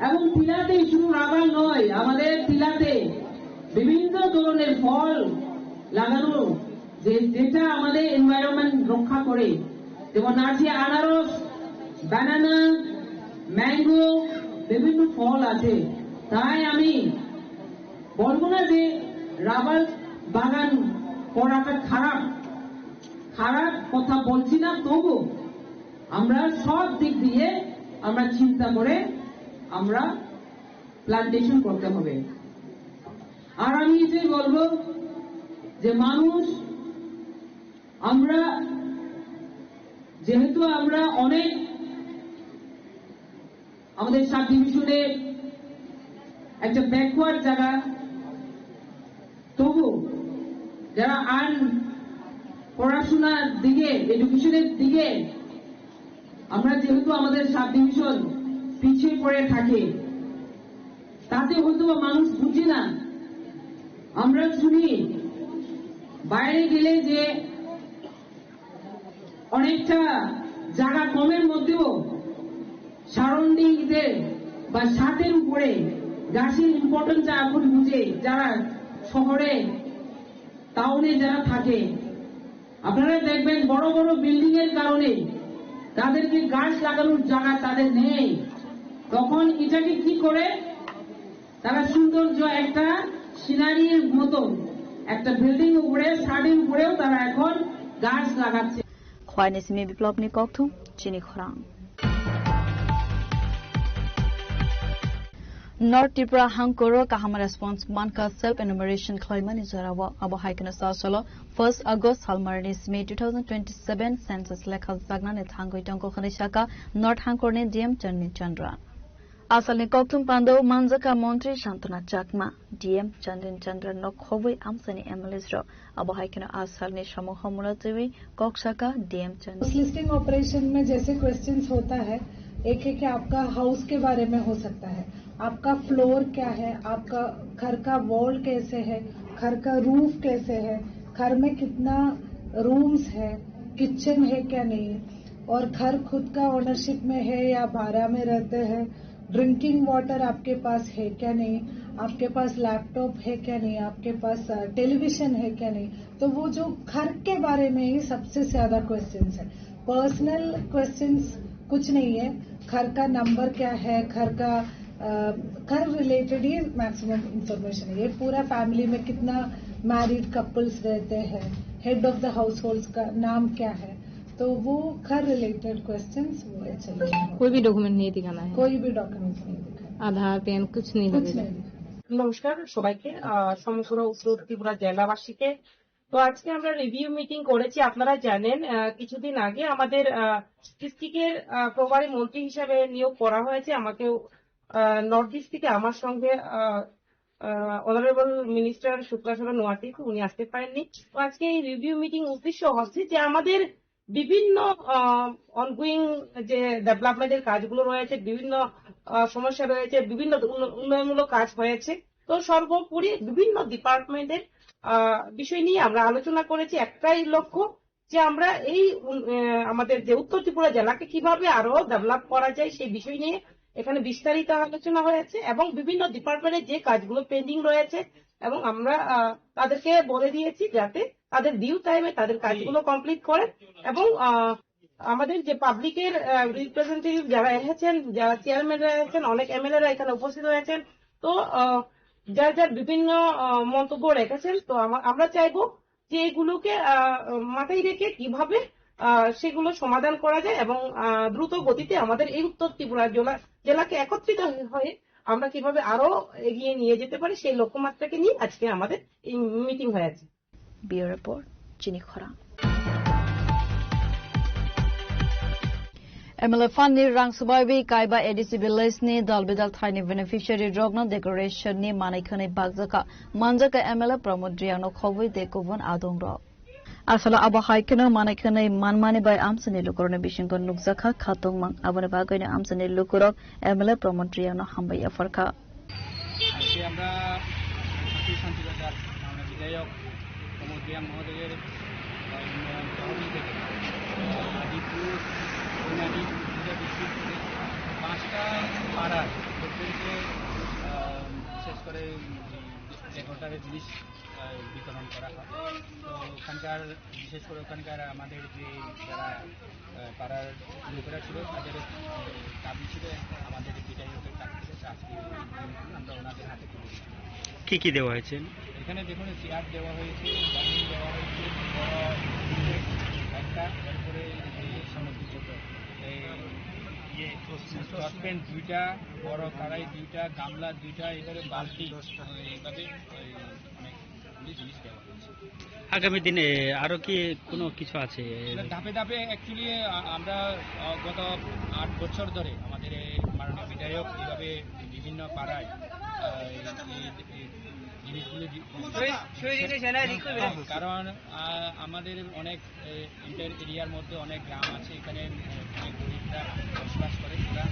এবং টিলাতে শুধু রাবার নয়, আমাদের টিলাতে বিভিন্ন ধরনের ফল লাগানো, যে যেটা আমাদের এনভায়রনমেন্ট রক্ষা করে, যেমন আছে আনারস, বানানা, ম্যাঙ্গো, বিভিন্ন ফল আছে। তাই আমি বলবো না যে রাবার বাগান করাটা খারাপ, খারাপ কথা বলছি না। তবু আমরা সব দিক দিয়ে আমরা চিন্তা করে আমরা প্ল্যান্টেশন করতে হবে। আর আমি এটাই বলবো যে মানুষ, আমরা যেহেতু আমরা অনেক, আমাদের সাব ডিভিশনে একটা ব্যাকওয়ার্ড জায়গা, তবু যারা আন পড়াশোনার দিকে, এডুকেশনের দিকে, আমরা যেহেতু আমাদের সাব ডিভিশন পিছিয়ে পড়ে থাকে, তাতে হয়তো বা মানুষ বুঝে না। আমরা শুনি বাইরে গেলে যে অনেকটা জায়গা কমের মধ্যেও সারাউন্ডিং তে বা ছাদের উপরে গাছের ইম্পর্টেন্সটা এখন বুঝে যারা শহরে, টাউনে যারা থাকে। আপনারা দেখবেন বড় বড় বিল্ডিং এর কারণে তাদেরকে গাছ লাগানোর জায়গা তাদের নেই। তখন এটাকে কি করে, তারা সৌন্দর্য একটা সিনারির মতো একটা বিল্ডিং উপরে, ছাদের উপরেও তারা এখন গাছ লাগাচ্ছে। Khwai ni simi Biplop ni kokthum, chini khorang. North Tripura hangkoro kaham response mankha self enumeration khlaimani jorao. Abo hai kheno sasolo first August salmarni simi two thousand twenty-seven census lekha jagnani thangwi tongkho hwnwi sakha North hangkorni D M Chandni Chandra. Asalni kokthum pando manjakha Montri Santana Chakma, D M Chandin Chandra nok khobwi amchaini M L As rok. Abo hai kheno asalni samung homono twiwi kok sakha D M Chandin. उस listing operation में जैसे क्वेश्चंस होता है, एक है कि आपका हाउस के बारे में हो सकता है, आपका फ्लोर क्या है, आपका घर का वॉल कैसे है, घर का रूफ कैसे है, घर में कितना रूम्स है, किचन है क्या नहीं, और घर खुद का ओनरशिप में है या भाड़ा में रहते हैं, ड्रिंकिंग वाटर आपके पास है क्या नहीं, आपके पास लैपटॉप है क्या नहीं, आपके पास, अ, टेलीविजन है क्या नहीं। तो वो जो घर के बारे में ही सबसे ज्यादा क्वेश्चंस है। पर्सनल क्वेश्चंस कुछ नहीं है, घर का नंबर क्या है, घर का, अ, घर रिलेटेड ही मैक्सिमम इंफॉर्मेशन है। ये पूरा फैमिली में कितना मैरिड कपल्स रहते हैं, head of the house hold का नाम क्या है, तो वो घर रिलेटेड क्वेश्चंस वो है चलिए। कोई भी डॉक्यूमेंट नहीं दिखाना है। कोई भी डॉक्यूमेंट नहीं दिखाना। আধার প্যান कुछ नहीं कुछ लगेगा। नहीं दिखाना। নমস্কার সবাইকে, আহ, সমগ্র উত্তর ত্রিপুরা জেলাবাসীকে। তো আজকে আমরা রিভিউ মিটিং করেছি, আপনারা জানেন, আহ, কিছুদিন আগে আমাদের, আহ, ডিস্ট্রিক্টের, আহ, প্রভারী মন্ত্রী হিসাবে নিয়োগ করা হয়েছে আমাকেও, আহ, নর্থ ইস্ট থেকে আমার সঙ্গে, আহ, আহ, অনারেবল মিনিস্টার শুক্লাচরণ নোয়াটিক, উনি আসতে পারেননি। তো আজকে এই রিভিউ মিটিং উদ্দেশ্য হচ্ছে যে আমাদের বিভিন্ন, আহ, অনগোয়িং যে ডেভেলপমেন্টের কাজগুলো রয়েছে, বিভিন্ন, আহ, সমস্যা রয়েছে, বিভিন্ন উন্ন-, উন্নয়নমূলক কাজ হয়েছে। তো সর্বোপরি বিভিন্ন ডিপার্টমেন্টের, আহ, বিষয় নিয়ে আমরা আলোচনা করেছি। একটাই লক্ষ্য যে আমরা এই উন-, আহ, আমাদের যে উত্তর ত্রিপুরা জেলাকে কিভাবে আরো ডেভেলপ করা যায় সেই বিষয় নিয়ে এখানে বিস্তারিত আলোচনা হয়েছে এবং বিভিন্ন ডিপার্টমেন্টের যে কাজগুলো পেন্ডিং রয়েছে এবং আমরা, আহ, তাদেরকে বলে দিয়েছি যাতে তাদের ডিউ টাইমে তাদের কাজগুলো কমপ্লিট করে এবং, আহ, আমাদের যে পাবলিকের, আহ, রিপ্রেজেন্টেটিভ যারা এসেছেন, যারা চেয়ারম্যানরা এসেছেন, অনেক এমএলএরা এখানে উপস্থিত হয়েছেন। তো, আহ, যার যার বিভিন্ন, আহ, মন্তব্য রেখেছেন। তো আমা-, আমরা চাইবো যে এগুলোকে আহ, মাথায় রেখে কিভাবে আহ, সেগুলো সমাধান করা যায় এবং আহ, দ্রুত গতিতে আমাদের এই উত্তর ত্রিপুরা জেলা জেলাকে একত্রিত হয়ে আমরা কিভাবে আরো এগিয়ে নিয়ে যেতে পারি সেই লক্ষ্যমাত্রাকে নিয়ে আজকে আমাদের এই মিটিং হয়ে আছে। Bureau Report, Chini Khorang. M L A fund ni rang swbaiwi kaiba A D C village ni dal bidal thai ni beneficiary rok no decoration ni manwi khwnwi bakjaka manjaka M L A Pramod Riang no khobwi de kubun adong rok. Asala abo hai kheno manwi khwnwi manmani bai amchani lukurokni bisingo nukjakha khatungmang. Aboni bagwino amchani lukurok M L A Pramod Riang no hambai yapharkha. আজকে আমরা শান্তি শান্তিবাজার মাননীয় বিধায়ক প্রমোদ রিয়াং মহোদয়ের, আহ, উন্নয়ন তহবিল থেকে, আহ, আদিপুর, বৈনাদি, দুর্গা বিষ্ণুপুরে পাঁচটা পাড়ার লোকজনকে, আহ, বিশেষ করে, উম, ডেকোরেটরের জিনিস, আহ, বিতরণ করা হয়। তো ওখানকার, বিশেষ করে ওখানকার আমাদের যে যারা, আহ, পাড়ার লোকেরা ছিল, তাদের, আহ, দাবি ছিল আমাদের বিধায়কের কাছ থেকে, তো আজকে আমরা ওনাদের হাতে তুলে দিচ্ছি। কি কি দেওয়া হয়েছে? এখানে দেখুন, চেয়ার দেওয়া হয়েছে, ডাইনিং দেওয়া হয়েছে, বড় একটা, এরপরে এই যে সামগ্রী যত, এই ইয়ে, সসপ্যান দুইটা, বড় কড়াই দুইটা, গামলা দুইটা, এবারে বালতি, এইভাবে ওই অনেকগুলি জিনিস দেওয়া হয়েছে। আগামী দিনে আরো কি কোনো কিছু আছে? না, ধাপে ধাপে actually, আ-, আমরা, আ, গত আট বছর ধরে আমাদের এই মাননীয় বিধায়ক এইভাবে বিভিন্ন পাড়ায়, আ, এই, এই, এই জিনিসগুলো দি-, কারণ, আ, আমাদের অনেক, এ, এন্টায়ার এরিয়ার মধ্যে অনেক গ্রাম আছে, এখানে, এ, অনেক গরিবরা বসবাস করে। তারা,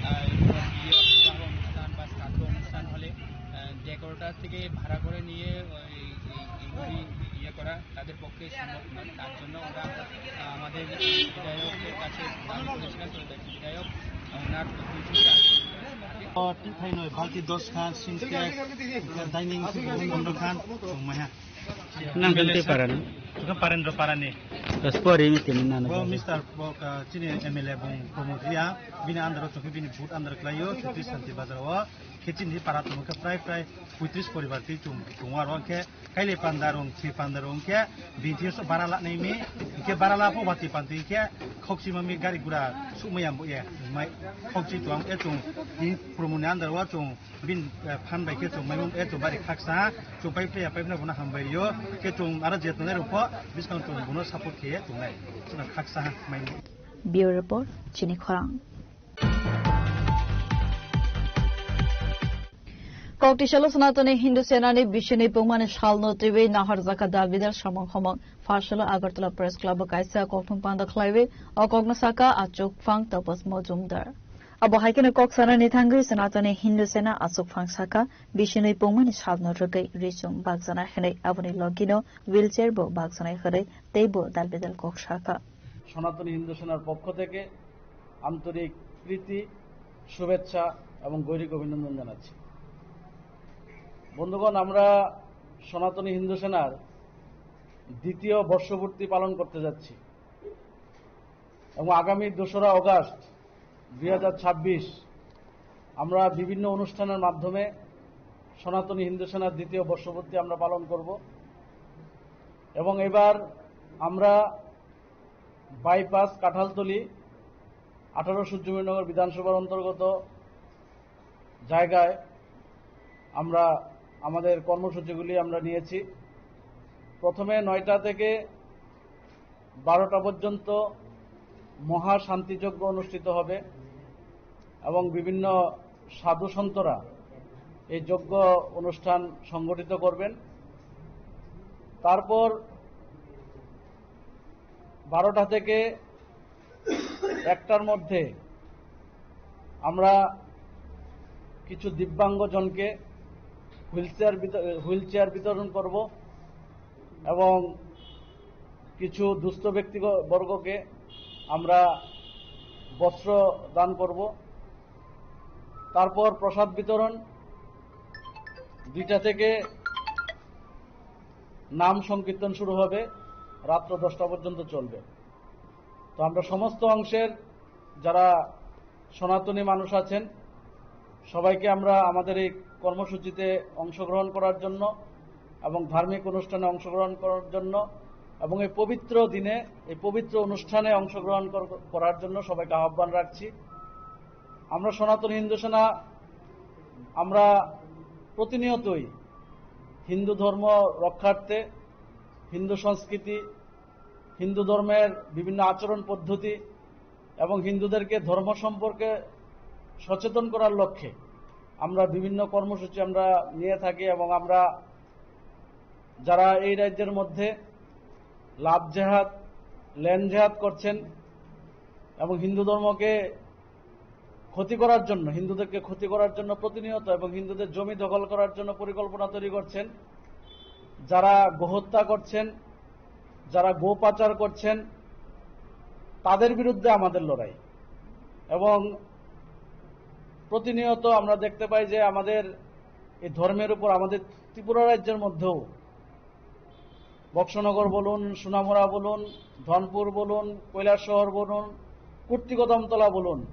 আ, কোনো বিয়ে, বিবাহ অনুষ্ঠান বা শ্রাদ্ধ অনুষ্ঠান হলে, আ, ডেকোরেটর থেকে ভাড়া করে নিয়ে ওই, এই, এইগুলি ইয়ে করা তাদের পক্ষে সম্ভব নয়। তার জন্য ওরা, আ, আমাদের বিধায়কের কাছে দাবি করেছিলেন, তো বিধায়ক ওনার প্রতিনিধিরা ও, ঠিক তাই নয়, বালতি দশ খান, সিনটেক্স, ডাইনিং সেট পনেরো খান, সময় হ্যাঁ। Nang kan te parani? Tukang Parendra Parani. Terus pori mi tini nana. Bo Mister bo ka chini M L A bung Pramod Riang, bini under o chukwi bini booth under o kwlaio, Chhatris Santi Bazar o, khe chini para tumo khe prai prai poitris poribar twi chung, chung aro khe kaile panda rong, thwi panda rong khe, bini thwi so bara la nai mi, khe bara la pho bati pantwi khe, khokchi mami gari gura sumai ambo ye, mai khokchi tuang e chung, bini Pramod ni under o chung, Bin, eh, phan bai khe chung maimung, eh, chung bari khaksa, chung pai phlai ya, pai phla bono hambai rio, khe chung aro je tongnai rok pho, biskang chung bono support khe tongnai, chung khaksa maimung. Bureau Report, Chini Khorang. Koktisalo Sanatani Hindu Senani Bishini Pungmani Salno T V Naharjaka Dalbidal Samang Homang Phasalo Agartala Press Club o kaisa kokthum panda khlaiwi o kokno saka Achuk Phang Tapas Mojumdar. Abo hai kheno kok sanani thangwi Sanatani Hindu Sena Achuk Phang saka, Bishinwi pungmani salno rwgwi risum bakjana hwnwi, aboni logino wheelchair bo bakjanai hwnwi teibo dalbidal kok sakha. সনাতনী হিন্দু সেনার পক্ষ থেকে আন্তরিক প্রীতি, শুভেচ্ছা এবং গৈরিক অভিনন্দন জানাচ্ছি। বন্ধুগণ, আমরা সনাতনী হিন্দু সেনার দ্বিতীয় বর্ষপূর্তি পালন করতে যাচ্ছি এবং আগামী দোসরা অগাস্ট দুই হাজার ছাব্বিশ আমরা বিভিন্ন অনুষ্ঠানের মাধ্যমে সনাতনী হিন্দু সেনার দ্বিতীয় বর্ষপূর্তি আমরা পালন করব এবং এবার আমরা বাইপাস কাঁঠালতলি আঠারো সূর্যমণিনগর বিধানসভার অন্তর্গত জায়গায় আমরা আমাদের কর্মসূচিগুলি আমরা নিয়েছি। প্রথমে নয়টা থেকে বারোটা পর্যন্ত মহাশান্তিযজ্ঞ অনুষ্ঠিত হবে এবং বিভিন্ন সাধু সন্তরা এই যজ্ঞ অনুষ্ঠান সংগঠিত করবেন। তারপর বারোটা থেকে একটার মধ্যে আমরা কিছু দিব্যাঙ্গজনকে হুইল চেয়ার বিত-, হুইল চেয়ার বিতরণ করব এবং কিছু দুস্থ ব্যক্তিবর্গকে আমরা বস্ত্র দান করব। তারপর প্রসাদ বিতরণ দুইটা থেকে নাম সংকীর্তন শুরু হবে, রাত্র দশটা পর্যন্ত চলবে। তো আমরা সমস্ত অংশের যারা সনাতনী মানুষ আছেন, সবাইকে আমরা আমাদের এই কর্মসূচিতে অংশগ্রহণ করার জন্য এবং ধার্মিক অনুষ্ঠানে অংশগ্রহণ করার জন্য এবং এই পবিত্র দিনে, এই পবিত্র অনুষ্ঠানে অংশগ্রহণ কর-, করার জন্য সবাইকে আহ্বান রাখছি। আমরা সনাতন হিন্দু সেনা, আমরা প্রতিনিয়তই হিন্দু ধর্ম রক্ষার্থে, হিন্দু সংস্কৃতি, হিন্দু ধর্মের বিভিন্ন আচরণ পদ্ধতি এবং হিন্দুদেরকে ধর্ম সম্পর্কে সচেতন করার লক্ষ্যে আমরা বিভিন্ন কর্মসূচি আমরা নিয়ে থাকি এবং আমরা যারা এই রাজ্যের মধ্যে লাভ জেহাদ, ল্যান্ড জেহাদ করছেন এবং হিন্দু ধর্মকে ক্ষতি করার জন্য, হিন্দুদেরকে ক্ষতি করার জন্য প্রতিনিয়ত এবং হিন্দুদের জমি দখল করার জন্য পরিকল্পনা তৈরি করছেন, যারা গোহত্যা করছেন, যারা গো পাচার করছেন, তাদের বিরুদ্ধে আমাদের লড়াই। এবং প্রতিনিয়ত আমরা দেখতে পাই যে আমাদের এই ধর্মের উপর আমাদের ত্রিপুরা রাজ্যের মধ্যেও বক্সনগর বলুন, সোনামুড়া বলুন, ধনপুর বলুন, কৈলাসহর বলুন, কুর্তিকদমতলা বলুন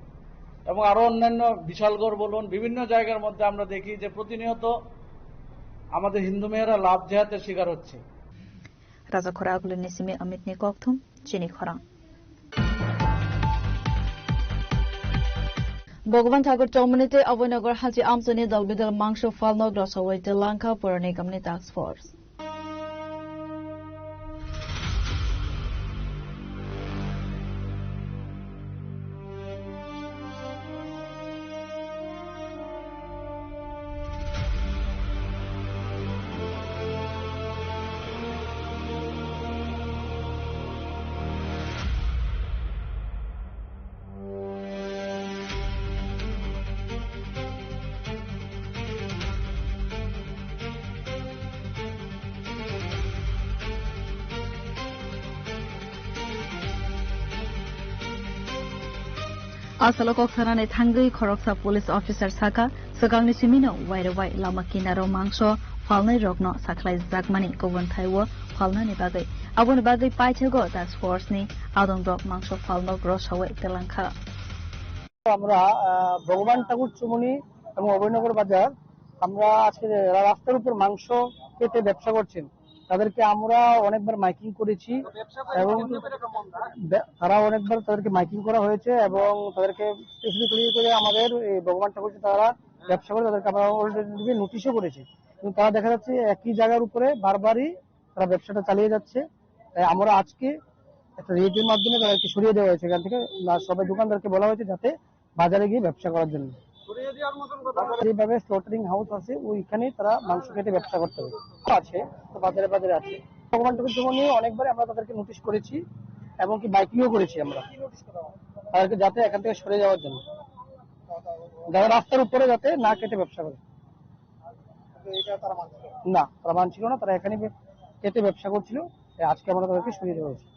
এবং আরো অন্যান্য বিশালগড় বলুন, বিভিন্ন জায়গার মধ্যে আমরা দেখি যে প্রতিনিয়ত আমাদের হিন্দু মেয়েরা লাভ জেহাদের শিকার হচ্ছে। Rajakhora Agulini simi Amit ni kokthum, chini khorang. Bhagwan Thakur Chowmani tei Abhaynagar Haji Amchani dal bidal mangso phalno grosawi telangkha Purani Gamni Task Force. Asalo kok sanani thangwi khoroksa police officer saka, swkangni simino wairwai lama kinaro mangso phalnai rokno sakhlai jakmani kubun thaiwo phalnani bagwi. Aboni bagwi paithago task force ni adongrok mangso phalno grosawi telangkha. আমরা, আহ, ভগবান ঠাকুর চুমনি এবং অভয়নগর বাজার, আমরা আজকে যে রা-, রাস্তার উপর মাংস কেটে ব্যবসা করছেন, তাদেরকে আমরা অনেকবার মাইকিং করেছি এবং বে-, তারা অনেকবার তাদেরকে মাইকিং করা হয়েছে এবং তাদেরকে স্পেসিফিক্যালি করে আমাদের এই ভগবান ঠাকুর যে তারা ব্যবসা করে, তাদেরকে আমরা অলরেডি নোটিশও করেছি। কিন্তু তারা দেখা যাচ্ছে একই জায়গার উপরে বারবারই তারা ব্যবসাটা চালিয়ে যাচ্ছে। তাই আমরা আজকে একটা রেডের মাধ্যমে তাদেরকে সরিয়ে দেওয়া হয়েছে এখান থেকে। না, সবাই দোকানদারকে বলা হয়েছে যাতে বাজারে গিয়ে ব্যবসা করার জন্য। যেভাবে স্লটারিং হাউস আছে, ওইখানেই তারা মাংস কেটে ব্যবসা করতে হবে। আছে, তো বাজারে বাজারে আছে। ভগবান ঠাকুর চুমনি অনেকবারই আমরা তাদেরকে নোটিশ করেছি এবং কি মাইকিংও করেছি আমরা তাদেরকে, যাতে এখান থেকে সরে যাওয়ার জন্য, যারা রাস্তার উপরে যাতে না কেটে ব্যবসা করে। না, তারা মানছিল না, তারা এখানে বে-, কেটে ব্যবসা করছিল। তাই আজকে আমরা তাদেরকে সরিয়ে দেওয়া হয়েছে।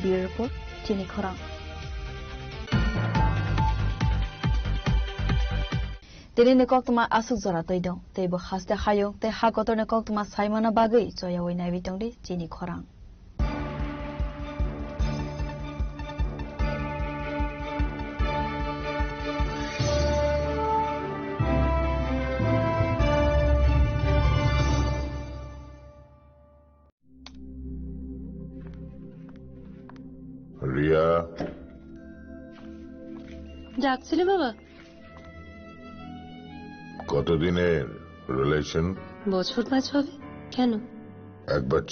Bureau Report, Chini Khorang. Tini ni koktwma aswk jora twi dong, tei bo haste hayung tei ha kotor ni koktwma saimano bagwi choyawi naiwi tongdi chini khorang. Riya. ডাকছিলে বাবা? কতদিনের রিলেশন? বছর পাঁচ হবে। কেন? একবার